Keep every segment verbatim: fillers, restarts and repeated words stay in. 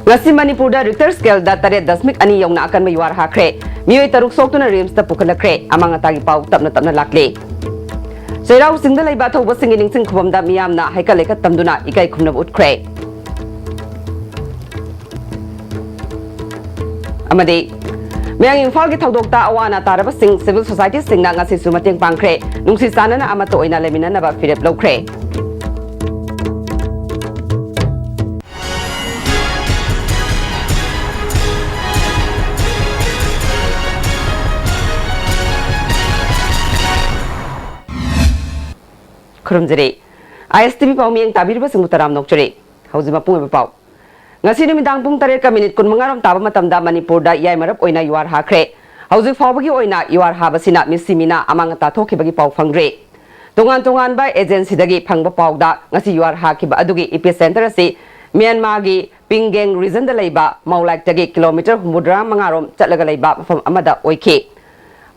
ꯉꯁꯤ ꯃꯅꯤꯄꯨꯔꯗ ꯔꯤꯛꯇꯔ ꯁ꯭ꯀꯦꯜꯗ ꯇꯔꯦꯠ ꯗꯁꯃꯤꯛ ꯑꯅꯤ ꯌꯧꯅ ꯑꯀꯟꯕ ꯌꯨꯍꯥꯔ ꯍꯥꯈ꯭ꯔꯦ꯫ ꯃꯤꯑꯣꯏ ꯇꯔꯨꯛ ꯁꯣꯛꯇꯨꯅ ꯔꯤꯝꯁꯇ ꯄꯨꯈꯠꯂꯛꯈ꯭ꯔꯦ꯫ ꯑꯃꯥꯡ ꯑꯇꯥꯒꯤ ꯄꯥꯎ ꯇꯞꯅ ꯇꯞꯅ ꯂꯥꯛꯂꯤ꯫ ꯆꯩꯔꯥꯎ ꯆꯤꯡꯗ ꯂꯩꯕ ꯑꯊꯧꯕꯁꯤꯡꯒꯤ ꯅꯤꯡꯁꯤꯡ ꯈꯨꯕꯝꯗ ꯃꯤꯌꯥꯝꯅ ꯍꯩꯀꯠ ꯂꯩꯀꯠ ꯇꯝꯗꯨꯅ ꯏꯀꯥꯏ ꯈꯨꯝꯅꯕ ꯎꯠꯈ꯭ꯔꯦ꯫ ꯑꯃꯗꯤ ꯃꯌꯥꯡ ꯏꯝꯐꯥꯜꯒꯤ ꯊꯧꯗꯣꯛꯇ ꯑꯋꯥ ꯑꯅꯥ ꯇꯥꯔꯕꯁꯤꯡ ꯁꯤꯚꯤꯜ ꯁꯣꯁꯥꯏꯇꯤꯁꯤꯡꯅ ꯉꯁꯤꯁꯨ ꯃꯇꯦꯡ ꯄꯥꯡꯈ꯭ꯔꯦ꯫ ꯅꯨꯡꯁꯤ ꯆꯥꯟꯅꯅ ꯑꯃꯠꯇ ꯑꯣꯏꯅ ꯂꯩꯃꯤꯟꯅꯅꯕ ꯐꯤꯔꯦꯞ ꯂꯧꯈ꯭ꯔꯦ꯫ ꯈꯨꯔꯨꯝꯖꯔꯤ꯫ ꯑꯥꯏ ꯑꯦꯁ ꯇꯤ ꯚꯤ ꯄꯥꯎꯃꯤꯌꯦꯡ ꯇꯥꯕꯤꯔꯤꯕꯁꯤꯡꯕꯨ ꯇꯔꯥꯝꯅ ꯑꯣꯛꯆꯔꯤ꯫ ꯍꯧꯖꯤꯛ ꯃꯄꯨꯡ ꯑꯣꯏꯕ ꯄꯥꯎ꯫ ꯉꯁꯤ ꯅꯨꯃꯤꯗꯥꯡ ꯄꯨꯡ ꯇꯔꯦꯠꯀ ꯃꯤꯅꯤꯠ ꯀꯨꯟꯃꯉꯥ ꯔꯣꯝ ꯇꯥꯕ ꯃꯇꯝꯗ ꯃꯅꯤꯄꯨꯔꯗ ꯌꯥꯏꯃꯔꯞ ꯑꯣꯏꯅ ꯌꯨꯍꯥꯔ ꯍꯥꯈ꯭ꯔꯦ꯫ ꯍꯧꯖꯤꯛ ꯐꯥꯎꯕꯒꯤ ꯑꯣꯏꯅ ꯌꯨꯍꯥꯔ ꯍꯥꯕꯁꯤꯅ ꯃꯤꯁꯤ ꯃꯤꯅꯥ ꯑꯃꯥꯡ ꯑꯇꯥ ꯊꯣꯛꯈꯤꯕꯒꯤ ꯄꯥꯎ ꯐꯪꯗ꯭ꯔꯤ꯫ ꯇꯣꯉꯥꯟ ꯇꯣꯉꯥꯟꯕ ꯑꯦꯖꯦꯟꯁꯤꯗꯒꯤ ꯐꯪꯕ ꯄꯥꯎꯗ ꯉꯁꯤ ꯌꯨꯍꯥꯔ ꯍꯥꯈꯤꯕ ꯑꯗꯨꯒꯤ ꯏꯄꯤ ꯁꯦꯟꯇꯔ ꯑꯁꯤ ꯃ꯭ꯌꯥꯟꯃꯥꯔꯒꯤ ꯄꯤꯡꯒꯦꯡ ꯔꯤꯖꯟꯗ ꯂꯩꯕ ꯃꯧꯂꯥꯏꯛꯇꯒꯤ ꯀꯤꯂꯣꯃꯤꯇꯔ ꯍꯨꯝꯐꯨꯇꯔꯥ ꯃꯉꯥ ꯔꯣꯝ ꯆꯠꯂꯒ ꯂꯩꯕ ꯃꯐꯝ ꯑꯃꯗ ꯑꯣꯏꯈꯤ꯫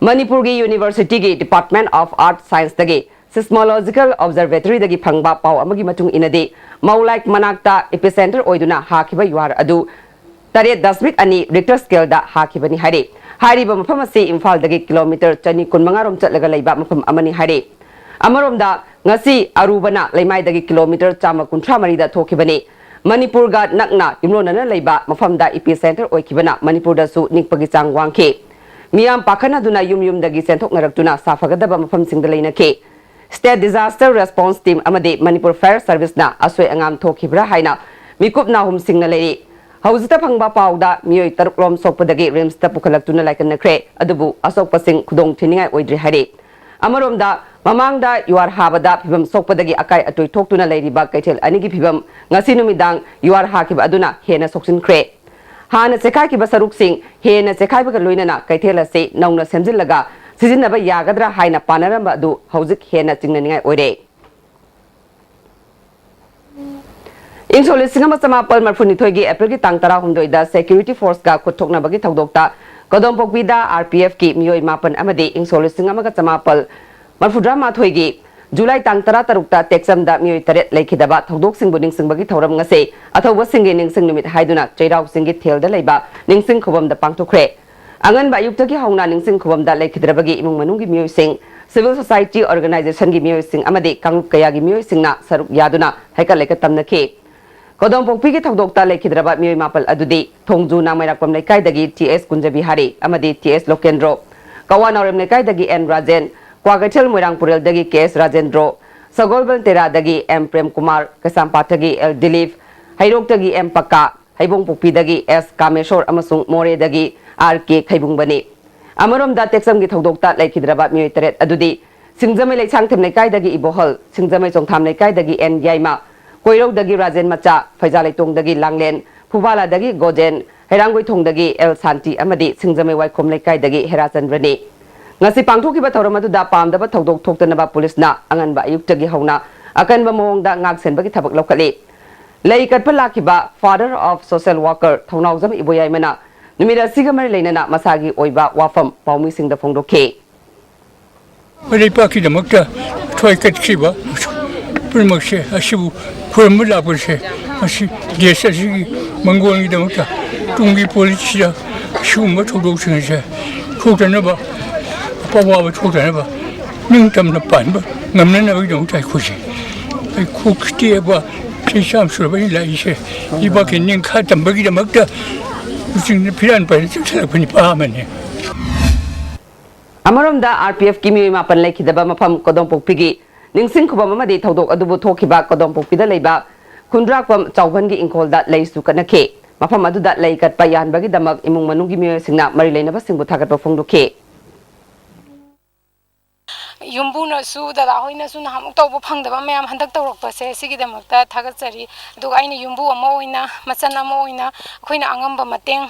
ꯃꯅꯤꯄꯨꯔꯒꯤ ꯌꯨꯅꯤꯚꯔꯁꯤꯇꯤꯒꯤ ꯗꯤꯄꯥꯔꯠꯃꯦꯟ ꯑꯣꯐ ꯑꯥꯔꯠ ꯁꯥꯏꯟꯁꯇꯒꯤ ꯁꯤꯁꯃꯣꯂꯣꯖꯤꯀꯦꯜ ꯑꯣꯕꯖꯔꯕꯦꯇꯔꯤꯗꯒꯤ ꯐꯪꯕ ꯄꯥꯎ ꯑꯃꯒꯤ ꯃꯇꯨꯡ ꯏꯟꯅꯗꯤ, ꯃꯧꯂꯥꯏꯛ ꯃꯅꯥꯛꯇ ꯏꯄꯤꯁꯦꯟꯇꯔ ꯑꯣꯏꯗꯨꯅ ꯍꯥꯈꯤꯕ ꯌꯨꯍꯥꯔ ꯑꯗꯨ ꯇꯔꯦꯠ ꯗꯁꯃꯤꯛ ꯑꯅꯤ ꯔꯤꯛꯇꯔ ꯁ꯭ꯀꯦꯜꯗ ꯍꯥꯈꯤꯕꯅꯤ ꯍꯥꯏꯔꯤ꯫ ꯍꯥꯏꯔꯤꯕ ꯃꯐꯝ ꯑꯁꯤ ꯏꯝꯐꯥꯜꯗꯒꯤ ꯀꯤꯂꯣꯃꯤꯇꯔ ꯆꯅꯤ ꯀꯨꯟꯃꯉꯥ ꯔꯣꯝ ꯆꯠꯂꯒ ꯂꯩꯕ ꯃꯐꯝ ꯑꯃꯅꯤ ꯍꯥꯏꯔꯤ꯫ ꯑꯃꯔꯣꯝꯗ, ꯉꯁꯤ ꯑꯔꯨꯕꯅ ꯂꯩꯃꯥꯏꯗꯒꯤ ꯀꯤꯂꯣꯃꯤꯇꯔ ꯆꯥꯝꯃ ꯀꯨꯟꯊ꯭ꯔꯥ ꯃꯔꯤꯗ ꯊꯣꯛꯈꯤꯕꯅꯤ꯫ ꯃꯅꯤꯄꯨꯔꯒ ꯅꯛꯅ ꯌꯨꯝꯂꯣꯟꯅꯅ ꯂꯩꯕ ꯃꯐꯝꯗ ꯏꯄꯤꯁꯦꯟꯇꯔ ꯑꯣꯏꯈꯤꯕꯅ ꯃꯅꯤꯄꯨꯔꯗꯁꯨ ꯅꯤꯛꯄꯒꯤ ꯆꯥꯡ ꯋꯥꯡꯈꯤ꯫ ꯃꯤꯌꯥꯝ ꯄꯥꯈꯠꯅꯗꯨꯅ ꯌꯨꯝ ꯌꯨꯝꯗꯒꯤ ꯆꯦꯟꯊꯣꯛꯅꯔꯛꯇꯨꯅ ꯁꯥꯐꯒꯗꯕ ꯃꯐꯝꯁꯤꯡꯗ ꯂꯩꯅꯈꯤ꯫ ꯁ꯭ꯇꯦꯠ ꯗꯤꯖꯥꯁꯇꯔ ꯔꯦꯁꯄꯣꯟꯁ ꯇꯤꯝ ꯑꯃꯗꯤ ꯃꯅꯤꯄꯨꯔ ꯐꯥꯌꯔ ꯁꯔꯚꯤꯁꯅ ꯑꯁꯣꯏ ꯑꯉꯥꯝ ꯊꯣꯛꯈꯤꯕ꯭ꯔꯥ ꯍꯥꯏꯅ ꯃꯤꯀꯨꯞ ꯅꯥꯍꯨꯝꯁꯤꯡꯅ ꯂꯩꯔꯤ꯫ ꯍꯧꯖꯤꯛꯇ ꯐꯪꯕ ꯄꯥꯎꯗ ꯃꯤꯑꯣꯏ ꯇꯔꯨꯛ ꯔꯣꯝ ꯁꯣꯛꯄꯗꯒꯤ ꯔꯤꯝꯁꯇ ꯄꯨꯈꯠꯂꯛꯇꯨꯅ ꯂꯥꯏꯀꯠꯅꯈ꯭ꯔꯦ꯫ ꯑꯗꯨꯕꯨ ꯑꯁꯣꯛꯄꯁꯤꯡ ꯈꯨꯗꯣꯡ ꯊꯤꯅꯤꯡꯉꯥꯏ ꯑꯣꯏꯗ꯭ꯔꯤ ꯍꯥꯏꯔꯤ꯫ ꯑꯃꯔꯣꯝꯗ, ꯃꯃꯥꯡꯗ ꯌꯨꯍꯥꯔ ꯍꯥꯕꯗ ꯐꯤꯚꯝ ꯁꯣꯛꯄꯗꯒꯤ ꯑꯀꯥꯏ ꯑꯇꯣꯏ ꯊꯣꯛꯇꯨꯅ ꯂꯩꯔꯤꯕ ꯀꯩꯊꯦꯜ ꯑꯅꯤꯒꯤ ꯐꯤꯚꯝ ꯉꯁꯤ ꯅꯨꯃꯤꯗꯥꯡ ꯌꯨꯍꯥꯔ ꯍꯥꯈꯤꯕ ꯑꯗꯨꯅ ꯍꯦꯟꯅ ꯁꯣꯛꯆꯤꯟꯈ꯭ꯔꯦ꯫ ꯍꯥꯟꯅ ꯆꯦꯈꯥꯏꯈꯤꯕ ꯁꯔꯨꯛꯁꯤꯡ ꯍꯦꯟꯅ ꯆꯦꯈꯥꯏꯕꯒ ꯂꯣꯏꯅꯅ ꯀꯩꯊꯦꯜ ꯑꯁꯤ ꯅꯧꯅ ꯁꯦꯝꯖꯤꯜꯂꯒ ꯁꯤꯖꯤꯟꯅꯕ ꯌꯥꯒꯗ꯭ꯔꯥ ꯍꯥꯏꯅ ꯄꯥꯅꯔꯝꯕ ꯑꯗꯨ ꯍꯧꯖꯤꯛ ꯍꯦꯟꯅ ꯆꯤꯡꯅꯅꯤꯡꯉꯥꯏ ꯑꯣꯏꯔꯦ꯫ ꯏꯪ ꯁꯣꯛ ꯂꯤꯁꯤꯡ ꯑꯃ ꯆꯃꯥꯄꯜ ꯃꯔꯤꯐꯨꯅꯤꯊꯣꯏꯒꯤ ꯑꯦꯄ꯭ꯔꯤꯜꯒꯤ ꯇꯥꯡ ꯇꯔꯥꯍꯨꯝꯗꯣꯏꯗ ꯁꯦꯀ꯭ꯌꯨꯔꯤꯇꯤ ꯐꯣꯔꯁꯀ ꯈꯨꯠ ꯊꯣꯛꯅꯕꯒꯤ ꯊꯧꯗꯣꯛꯇ ꯀꯗꯣꯝꯄꯣꯛꯄꯤꯗ ꯑꯥꯔ ꯄꯤ ꯑꯦꯐꯀꯤ ꯃꯤꯑꯣꯏ ꯃꯥꯄꯟ ꯑꯃꯗꯤ ꯏꯪ ꯁꯣꯛ ꯂꯤꯁꯤꯡ ꯑꯃꯒ ꯆꯃꯥꯄꯜ ꯃꯔꯤꯐꯨꯇꯔꯥ ꯃꯥꯊꯣꯏꯒꯤ ꯖꯨꯂꯥꯏ ꯇꯥꯡ ꯇꯔꯥꯇꯔꯨꯛꯇ ꯇꯦꯛꯆꯝꯗ ꯃꯤꯑꯣꯏ ꯇꯔꯦꯠ ꯂꯩꯈꯤꯗꯕ ꯊꯧꯗꯣꯛꯁꯤꯡꯕꯨ ꯅꯤꯡꯁꯤꯡꯕꯒꯤ ꯊꯧꯔꯝ ꯉꯁꯤ ꯑꯊꯧꯕꯁꯤꯡꯒꯤ ꯅꯤꯡꯁꯤꯡ ꯅꯨꯃꯤꯠ ꯍꯥꯏꯗꯨꯅ ꯆꯩꯔꯥꯎ ꯆꯤꯡꯒꯤ ꯊꯦꯜꯗ ꯂꯩꯕ ꯅꯤꯡꯁꯤꯡ ꯈꯨꯕꯝꯗ ꯄꯥꯡꯊꯣꯛꯈ꯭ꯔꯦ꯫ ꯑꯉꯟꯕ ꯑꯌꯨꯛꯇꯒꯤ ꯍꯧꯅ ꯅꯤꯡꯁꯤꯡ ꯈꯨꯕꯝꯗ ꯂꯩꯈꯤꯗ꯭ꯔꯕꯒꯤ ꯏꯃꯨꯡ ꯃꯅꯨꯡꯒꯤ ꯃꯤꯑꯣꯏꯁꯤꯡ, civil society organization ꯒꯤ ꯃꯤꯑꯣꯏꯁꯤꯡ ꯑꯃꯗꯤ ꯀꯥꯡꯂꯨꯞ ꯀꯌꯥꯒꯤ ꯃꯤꯑꯣꯏꯁꯤꯡꯅ ꯁꯔꯨꯛ ꯌꯥꯗꯨꯅ ꯍꯩꯀꯠ ꯂꯩꯀꯠ ꯇꯝꯅꯈꯤ꯫ ꯀꯣꯗꯣꯝꯄꯣꯛꯄꯤꯒꯤ ꯊꯧꯗꯣꯛꯇ ꯂꯩꯈꯤꯗ꯭ꯔꯕ ꯃꯤꯑꯣꯏ ꯃꯥꯄꯜ ꯑꯗꯨꯗꯤ ꯊꯣꯡꯖꯨ ꯅꯥꯃꯩꯔꯥꯛꯄꯝ ꯂꯩꯀꯥꯏꯗꯒꯤ ꯇꯤ ꯑꯦꯁ ꯀꯨꯟꯖꯕꯤꯍꯥꯔꯤ ꯑꯃꯗꯤ ꯇꯤ ꯑꯦꯁ ꯂꯣꯀꯦꯟꯗ꯭ꯔꯣ, ꯀꯋꯥ ꯅꯥꯎꯔꯦꯝ ꯂꯩꯀꯥꯏꯗꯒꯤ ꯑꯦꯟ ꯔꯥꯖꯦꯟ, ꯀ꯭ꯋꯥꯀꯩꯊꯦꯜ ꯃꯣꯏꯔꯥꯡ ꯄꯨꯔꯦꯜꯗꯒꯤ ꯀꯦ ꯑꯦꯁ ꯔꯥꯖꯦꯟꯗ꯭ꯔꯣ, ꯁꯒꯣꯜꯕꯟ ꯇꯦꯔꯥꯗꯒꯤ ꯑꯦꯝ ꯄ꯭ꯔꯦꯝꯀꯨꯃꯥꯔ, ꯀꯩꯁꯥꯝꯄꯥꯠꯇꯒꯤ ꯑꯦꯜ ꯗꯤꯂꯤꯞ, ꯍꯩꯔꯣꯛꯇꯒꯤ ꯑꯦꯝ ꯄꯛꯀꯥ, ꯍꯩꯕꯣꯡꯄꯣꯛꯄꯤꯗꯒꯤ ꯑꯦꯁ ꯀꯥꯃꯦꯁꯣꯔ ꯑꯃꯁꯨꯡ ꯃꯣꯔꯦꯗꯒꯤ ꯑꯥꯔ ꯀꯦ ꯈꯩꯕꯨꯡꯕꯅꯤ꯫ ꯑꯃꯔꯣꯝꯗ ꯇꯦꯛꯆꯝꯒꯤ ꯊꯧꯗꯣꯛꯇ ꯂꯩꯈꯤꯗ꯭ꯔꯕ ꯃꯤꯑꯣꯏ ꯇꯔꯦꯠ ꯑꯗꯨꯗꯤ ꯁꯤꯡꯖꯃꯩ ꯂꯩꯁꯥꯡꯊꯦꯝ ꯂꯩꯀꯥꯏꯗꯒꯤ ꯏꯕꯣꯍꯜ, ꯁꯤꯡꯖꯃꯩ ꯆꯣꯡꯊꯥꯝ ꯂꯩꯀꯥꯏꯗꯒꯤ ꯑꯦꯟ ꯌꯥꯏꯃ, ꯀꯣꯏꯔꯧꯗꯒꯤ ꯔꯥꯖꯦꯟ ꯃꯆꯥ, ꯐꯩꯖꯥ ꯂꯩꯇꯣꯡꯗꯒꯤ ꯂꯥꯡꯂꯦꯟ, ꯐꯨꯕꯥꯂꯥꯗꯒꯤ ꯒꯣꯖꯦꯟ, ꯍꯩꯔꯥꯡꯒꯣꯏꯊꯣꯡꯗꯒꯤ ꯑꯦꯜ ꯁꯥꯟꯇꯤ ꯑꯃꯗꯤ ꯁꯤꯡꯖꯃꯩ ꯋꯥꯏꯈꯣꯝ ꯂꯩꯀꯥꯏꯗꯒꯤ ꯍꯦꯔꯥꯆꯟꯗ꯭ꯔꯅꯤ꯫ ꯉꯁꯤ ꯄꯥꯡꯊꯣꯛꯈꯤꯕ ꯊꯧꯔꯝ ꯑꯗꯨꯗ ꯄꯥꯝꯗꯕ ꯊꯧꯗꯣꯛ ꯊꯣꯛꯇꯅꯕ ꯄꯨꯂꯤꯁꯅ ꯑꯉꯟꯕ ꯑꯌꯨꯛꯇꯒꯤ ꯍꯧꯅ ꯑꯀꯟꯕ ꯃꯑꯣꯡꯗ ꯉꯥꯛ ꯁꯦꯟꯕꯒꯤ ꯊꯕꯛ ꯂꯧꯈꯠꯂꯤ꯫ ꯂꯩ ꯀꯠꯄ ꯂꯥꯛꯈꯤꯕ Father of Social Worker ꯊꯧꯅꯥꯎꯖꯝ ꯏꯕꯣꯌꯥꯏꯃꯅ ꯅꯨꯃꯤꯠ ꯑꯁꯤꯒ ꯃꯔꯤ ꯂꯩꯅꯅ ꯃꯁꯥꯒꯤ ꯑꯣꯏꯕ ꯋꯥꯐꯝ ꯄꯥꯎꯃꯤꯁꯤꯡꯗ ꯐꯣꯡꯗꯣꯛꯈꯤ꯫ ꯂꯩꯄꯥꯛꯀꯤꯗꯃꯛꯇ ꯊꯋꯥꯏ ꯀꯠꯈꯤꯕ ꯄꯨꯝꯅꯃꯛꯁꯦ ꯑꯁꯤꯕꯨ ꯈꯨꯔꯨꯝꯕ ꯂꯥꯛꯄꯁꯦ, ꯃꯁꯤ ꯗꯦꯁ ꯑꯁꯤꯒꯤ ꯃꯪꯒꯣꯜꯒꯤꯗꯃꯛꯇ ꯇꯨꯡꯒꯤ ꯄꯣꯂꯤꯁꯤꯗ ꯑꯁꯤꯒꯨꯝꯕ ꯊꯧꯗꯣꯛꯁꯤꯡ ꯑꯁꯦ ꯊꯣꯛꯇꯅꯕ, ꯑꯋꯥꯕ ꯊꯣꯛꯇꯅꯕ, ꯅꯤꯡꯇꯝꯅ ꯄꯥꯟꯕ ꯉꯝꯅꯅꯕꯒꯤꯗꯃꯛꯇ ꯑꯩꯈꯣꯏꯁꯦ, ꯑꯩ ꯈꯣꯛ ꯇꯦꯛꯑꯕ ꯆꯍꯤ ꯆꯥꯝꯃ ꯁꯨꯔꯕ ꯑꯩꯅ ꯂꯥꯛꯏꯁꯦ ꯂꯩꯕꯥꯛꯀꯤ ꯅꯤꯡꯈꯥ ꯇꯝꯕꯒꯤꯗꯃꯛꯇ ꯂꯨꯆꯤꯡꯗꯨꯅ ꯐꯤꯔꯥꯟ ꯄꯥꯏꯅ ꯆꯠꯊꯔꯛꯄ ꯅꯤꯄꯥ ꯑꯃꯅꯤ꯫ ꯑꯃꯔꯣꯝꯗ, ꯑꯥꯔ ꯄꯤ ꯑꯦꯐꯀꯤ ꯃꯤꯑꯣꯏ ꯃꯥꯄꯟ ꯂꯩꯈꯤꯗꯕ ꯃꯐꯝ ꯀꯣꯗꯣꯝꯄꯣꯛꯄꯤꯒꯤ ꯅꯤꯡꯁꯤꯡ ꯈꯨꯕꯝ ꯑꯃꯗꯤ ꯊꯧꯗꯣꯛ ꯑꯗꯨꯕꯨ ꯊꯣꯛꯈꯤꯕ ꯀꯣꯗꯣꯝꯄꯣꯛꯄꯤꯗ ꯂꯩꯕ ꯈꯨꯟꯗ꯭ꯔꯥꯛꯄꯝ ꯆꯥꯎꯕꯟꯒꯤ ꯏꯪꯈꯣꯜꯗ ꯂꯩꯁꯨ ꯀꯠꯅꯈꯤ꯫ ꯃꯐꯝ ꯑꯗꯨꯗ ꯂꯩ ꯀꯠꯄ ꯌꯥꯍꯟꯕꯒꯤꯗꯃꯛ ꯏꯃꯨꯡ ꯃꯅꯨꯡꯒꯤ ꯃꯤꯑꯣꯏꯁꯤꯡꯅ ꯃꯔꯤ ꯂꯩꯅꯕꯁꯤꯡꯕꯨ ꯊꯥꯒꯠꯄ ꯐꯣꯡꯗꯣꯛꯈꯤ꯫ ꯌꯨꯝꯕꯨꯅꯁꯨ, ꯗꯗꯥ ꯍꯣꯏꯅꯁꯨ ꯅꯍꯥꯟꯃꯨꯛ ꯇꯧꯕ ꯐꯪꯗꯕ ꯃꯌꯥꯝ ꯍꯟꯗꯛ ꯇꯧꯔꯛꯄꯁꯦ, ꯁꯤꯒꯤꯗꯃꯛꯇ ꯊꯥꯒꯠꯆꯔꯤ꯫ ꯑꯗꯨꯒ ꯑꯩꯅ ꯌꯨꯝꯕꯨ ꯑꯃ ꯑꯣꯏꯅ, ꯃꯆꯟ ꯑꯃ ꯑꯣꯏꯅ, ꯑꯩꯈꯣꯏꯅ ꯑꯉꯝꯕ ꯃꯇꯦꯡ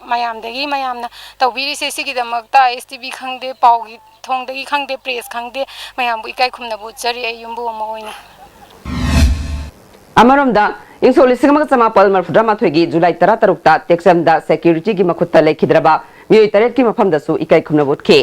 ꯃꯌꯥꯝꯗꯒꯤ, ꯃꯌꯥꯝꯅ ꯇꯧꯕꯤꯔꯤꯁꯦ, ꯁꯤꯒꯤꯗꯃꯛꯇ ꯑꯥꯏ ꯑꯦꯁ ꯇꯤ ꯚꯤ ꯈꯪꯗꯦ, ꯄꯥꯎꯒꯤ ꯊꯣꯡꯗꯒꯤ ꯈꯪꯗꯦ, ꯄ꯭ꯔꯦꯁ ꯈꯪꯗꯦ, ꯃꯌꯥꯝꯕꯨ ꯏꯀꯥꯏ ꯈꯨꯝꯅꯕ ꯎꯠꯆꯔꯤ ꯑꯩ ꯌꯨꯝꯕꯨ ꯑꯃ ꯑꯣꯏꯅ꯫ ꯑꯃꯔꯣꯝꯗ, ꯏꯪ ꯁꯣꯛ ꯂꯤꯁꯤꯡ ꯑꯃꯒ ꯆꯃꯥꯄꯜ ꯃꯔꯤꯐꯨꯇꯔꯥꯃꯥꯊꯣꯏꯒꯤ ꯖꯨꯂꯥꯏ ꯇꯔꯥꯇꯔꯨꯛꯇ ꯇꯦꯛꯆꯝꯗ ꯁꯦꯀ꯭ꯌꯨꯔꯤꯇꯤꯒꯤ ꯃꯈꯨꯠꯇ ꯂꯩꯈꯤꯗ꯭ꯔꯕ ꯃꯤꯑꯣꯏ ꯇꯔꯦꯠꯀꯤ ꯃꯐꯝꯗꯁꯨ ꯏꯀꯥꯏ ꯈꯨꯝꯅꯕ ꯎꯠꯈꯤ꯫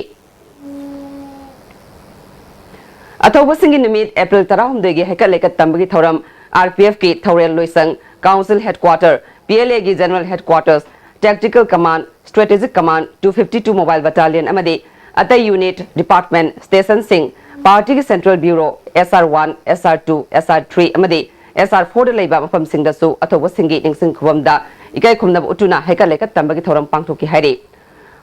ꯑꯊꯧꯕꯁꯤꯡꯒꯤ ꯅꯨꯃꯤꯠ ꯑꯦꯄ꯭ꯔꯤꯜ ꯇꯔꯥꯍꯨꯝꯗꯣꯏꯒꯤ ꯍꯩꯀꯠ ꯂꯩꯀꯠ ꯇꯝꯕꯒꯤ ꯊꯧꯔꯝ RPFꯀꯤ ꯊꯧꯔꯦꯜ ꯂꯣꯏꯁꯪ, Council Headquarter, PLAꯒꯤ General Headquarters, Tactical Command, Strategic Command two fifty two Mobile Battalion ꯑꯃꯗꯤ ꯑꯇꯩ unit, department, stationꯁꯤꯡ, partyꯒꯤ Central Bureau, SR one, SR two, SR three ꯑꯃꯗꯤ SR fourꯗ ꯂꯩꯕ ꯃꯐꯝꯁꯤꯡꯗꯁꯨ ꯑꯊꯧꯕꯁꯤꯡꯒꯤ ꯅꯤꯡꯁꯤꯡ ꯈꯨꯕꯝꯗ ꯏꯀꯥꯏ ꯈꯨꯝꯅꯕ ꯎꯠꯇꯨꯅ ꯍꯩꯀꯠ ꯂꯩꯀꯠ ꯇꯝꯕꯒꯤ ꯊꯧꯔꯝ ꯄꯥꯡꯊꯣꯛꯈꯤ ꯍꯥꯏꯔꯤ꯫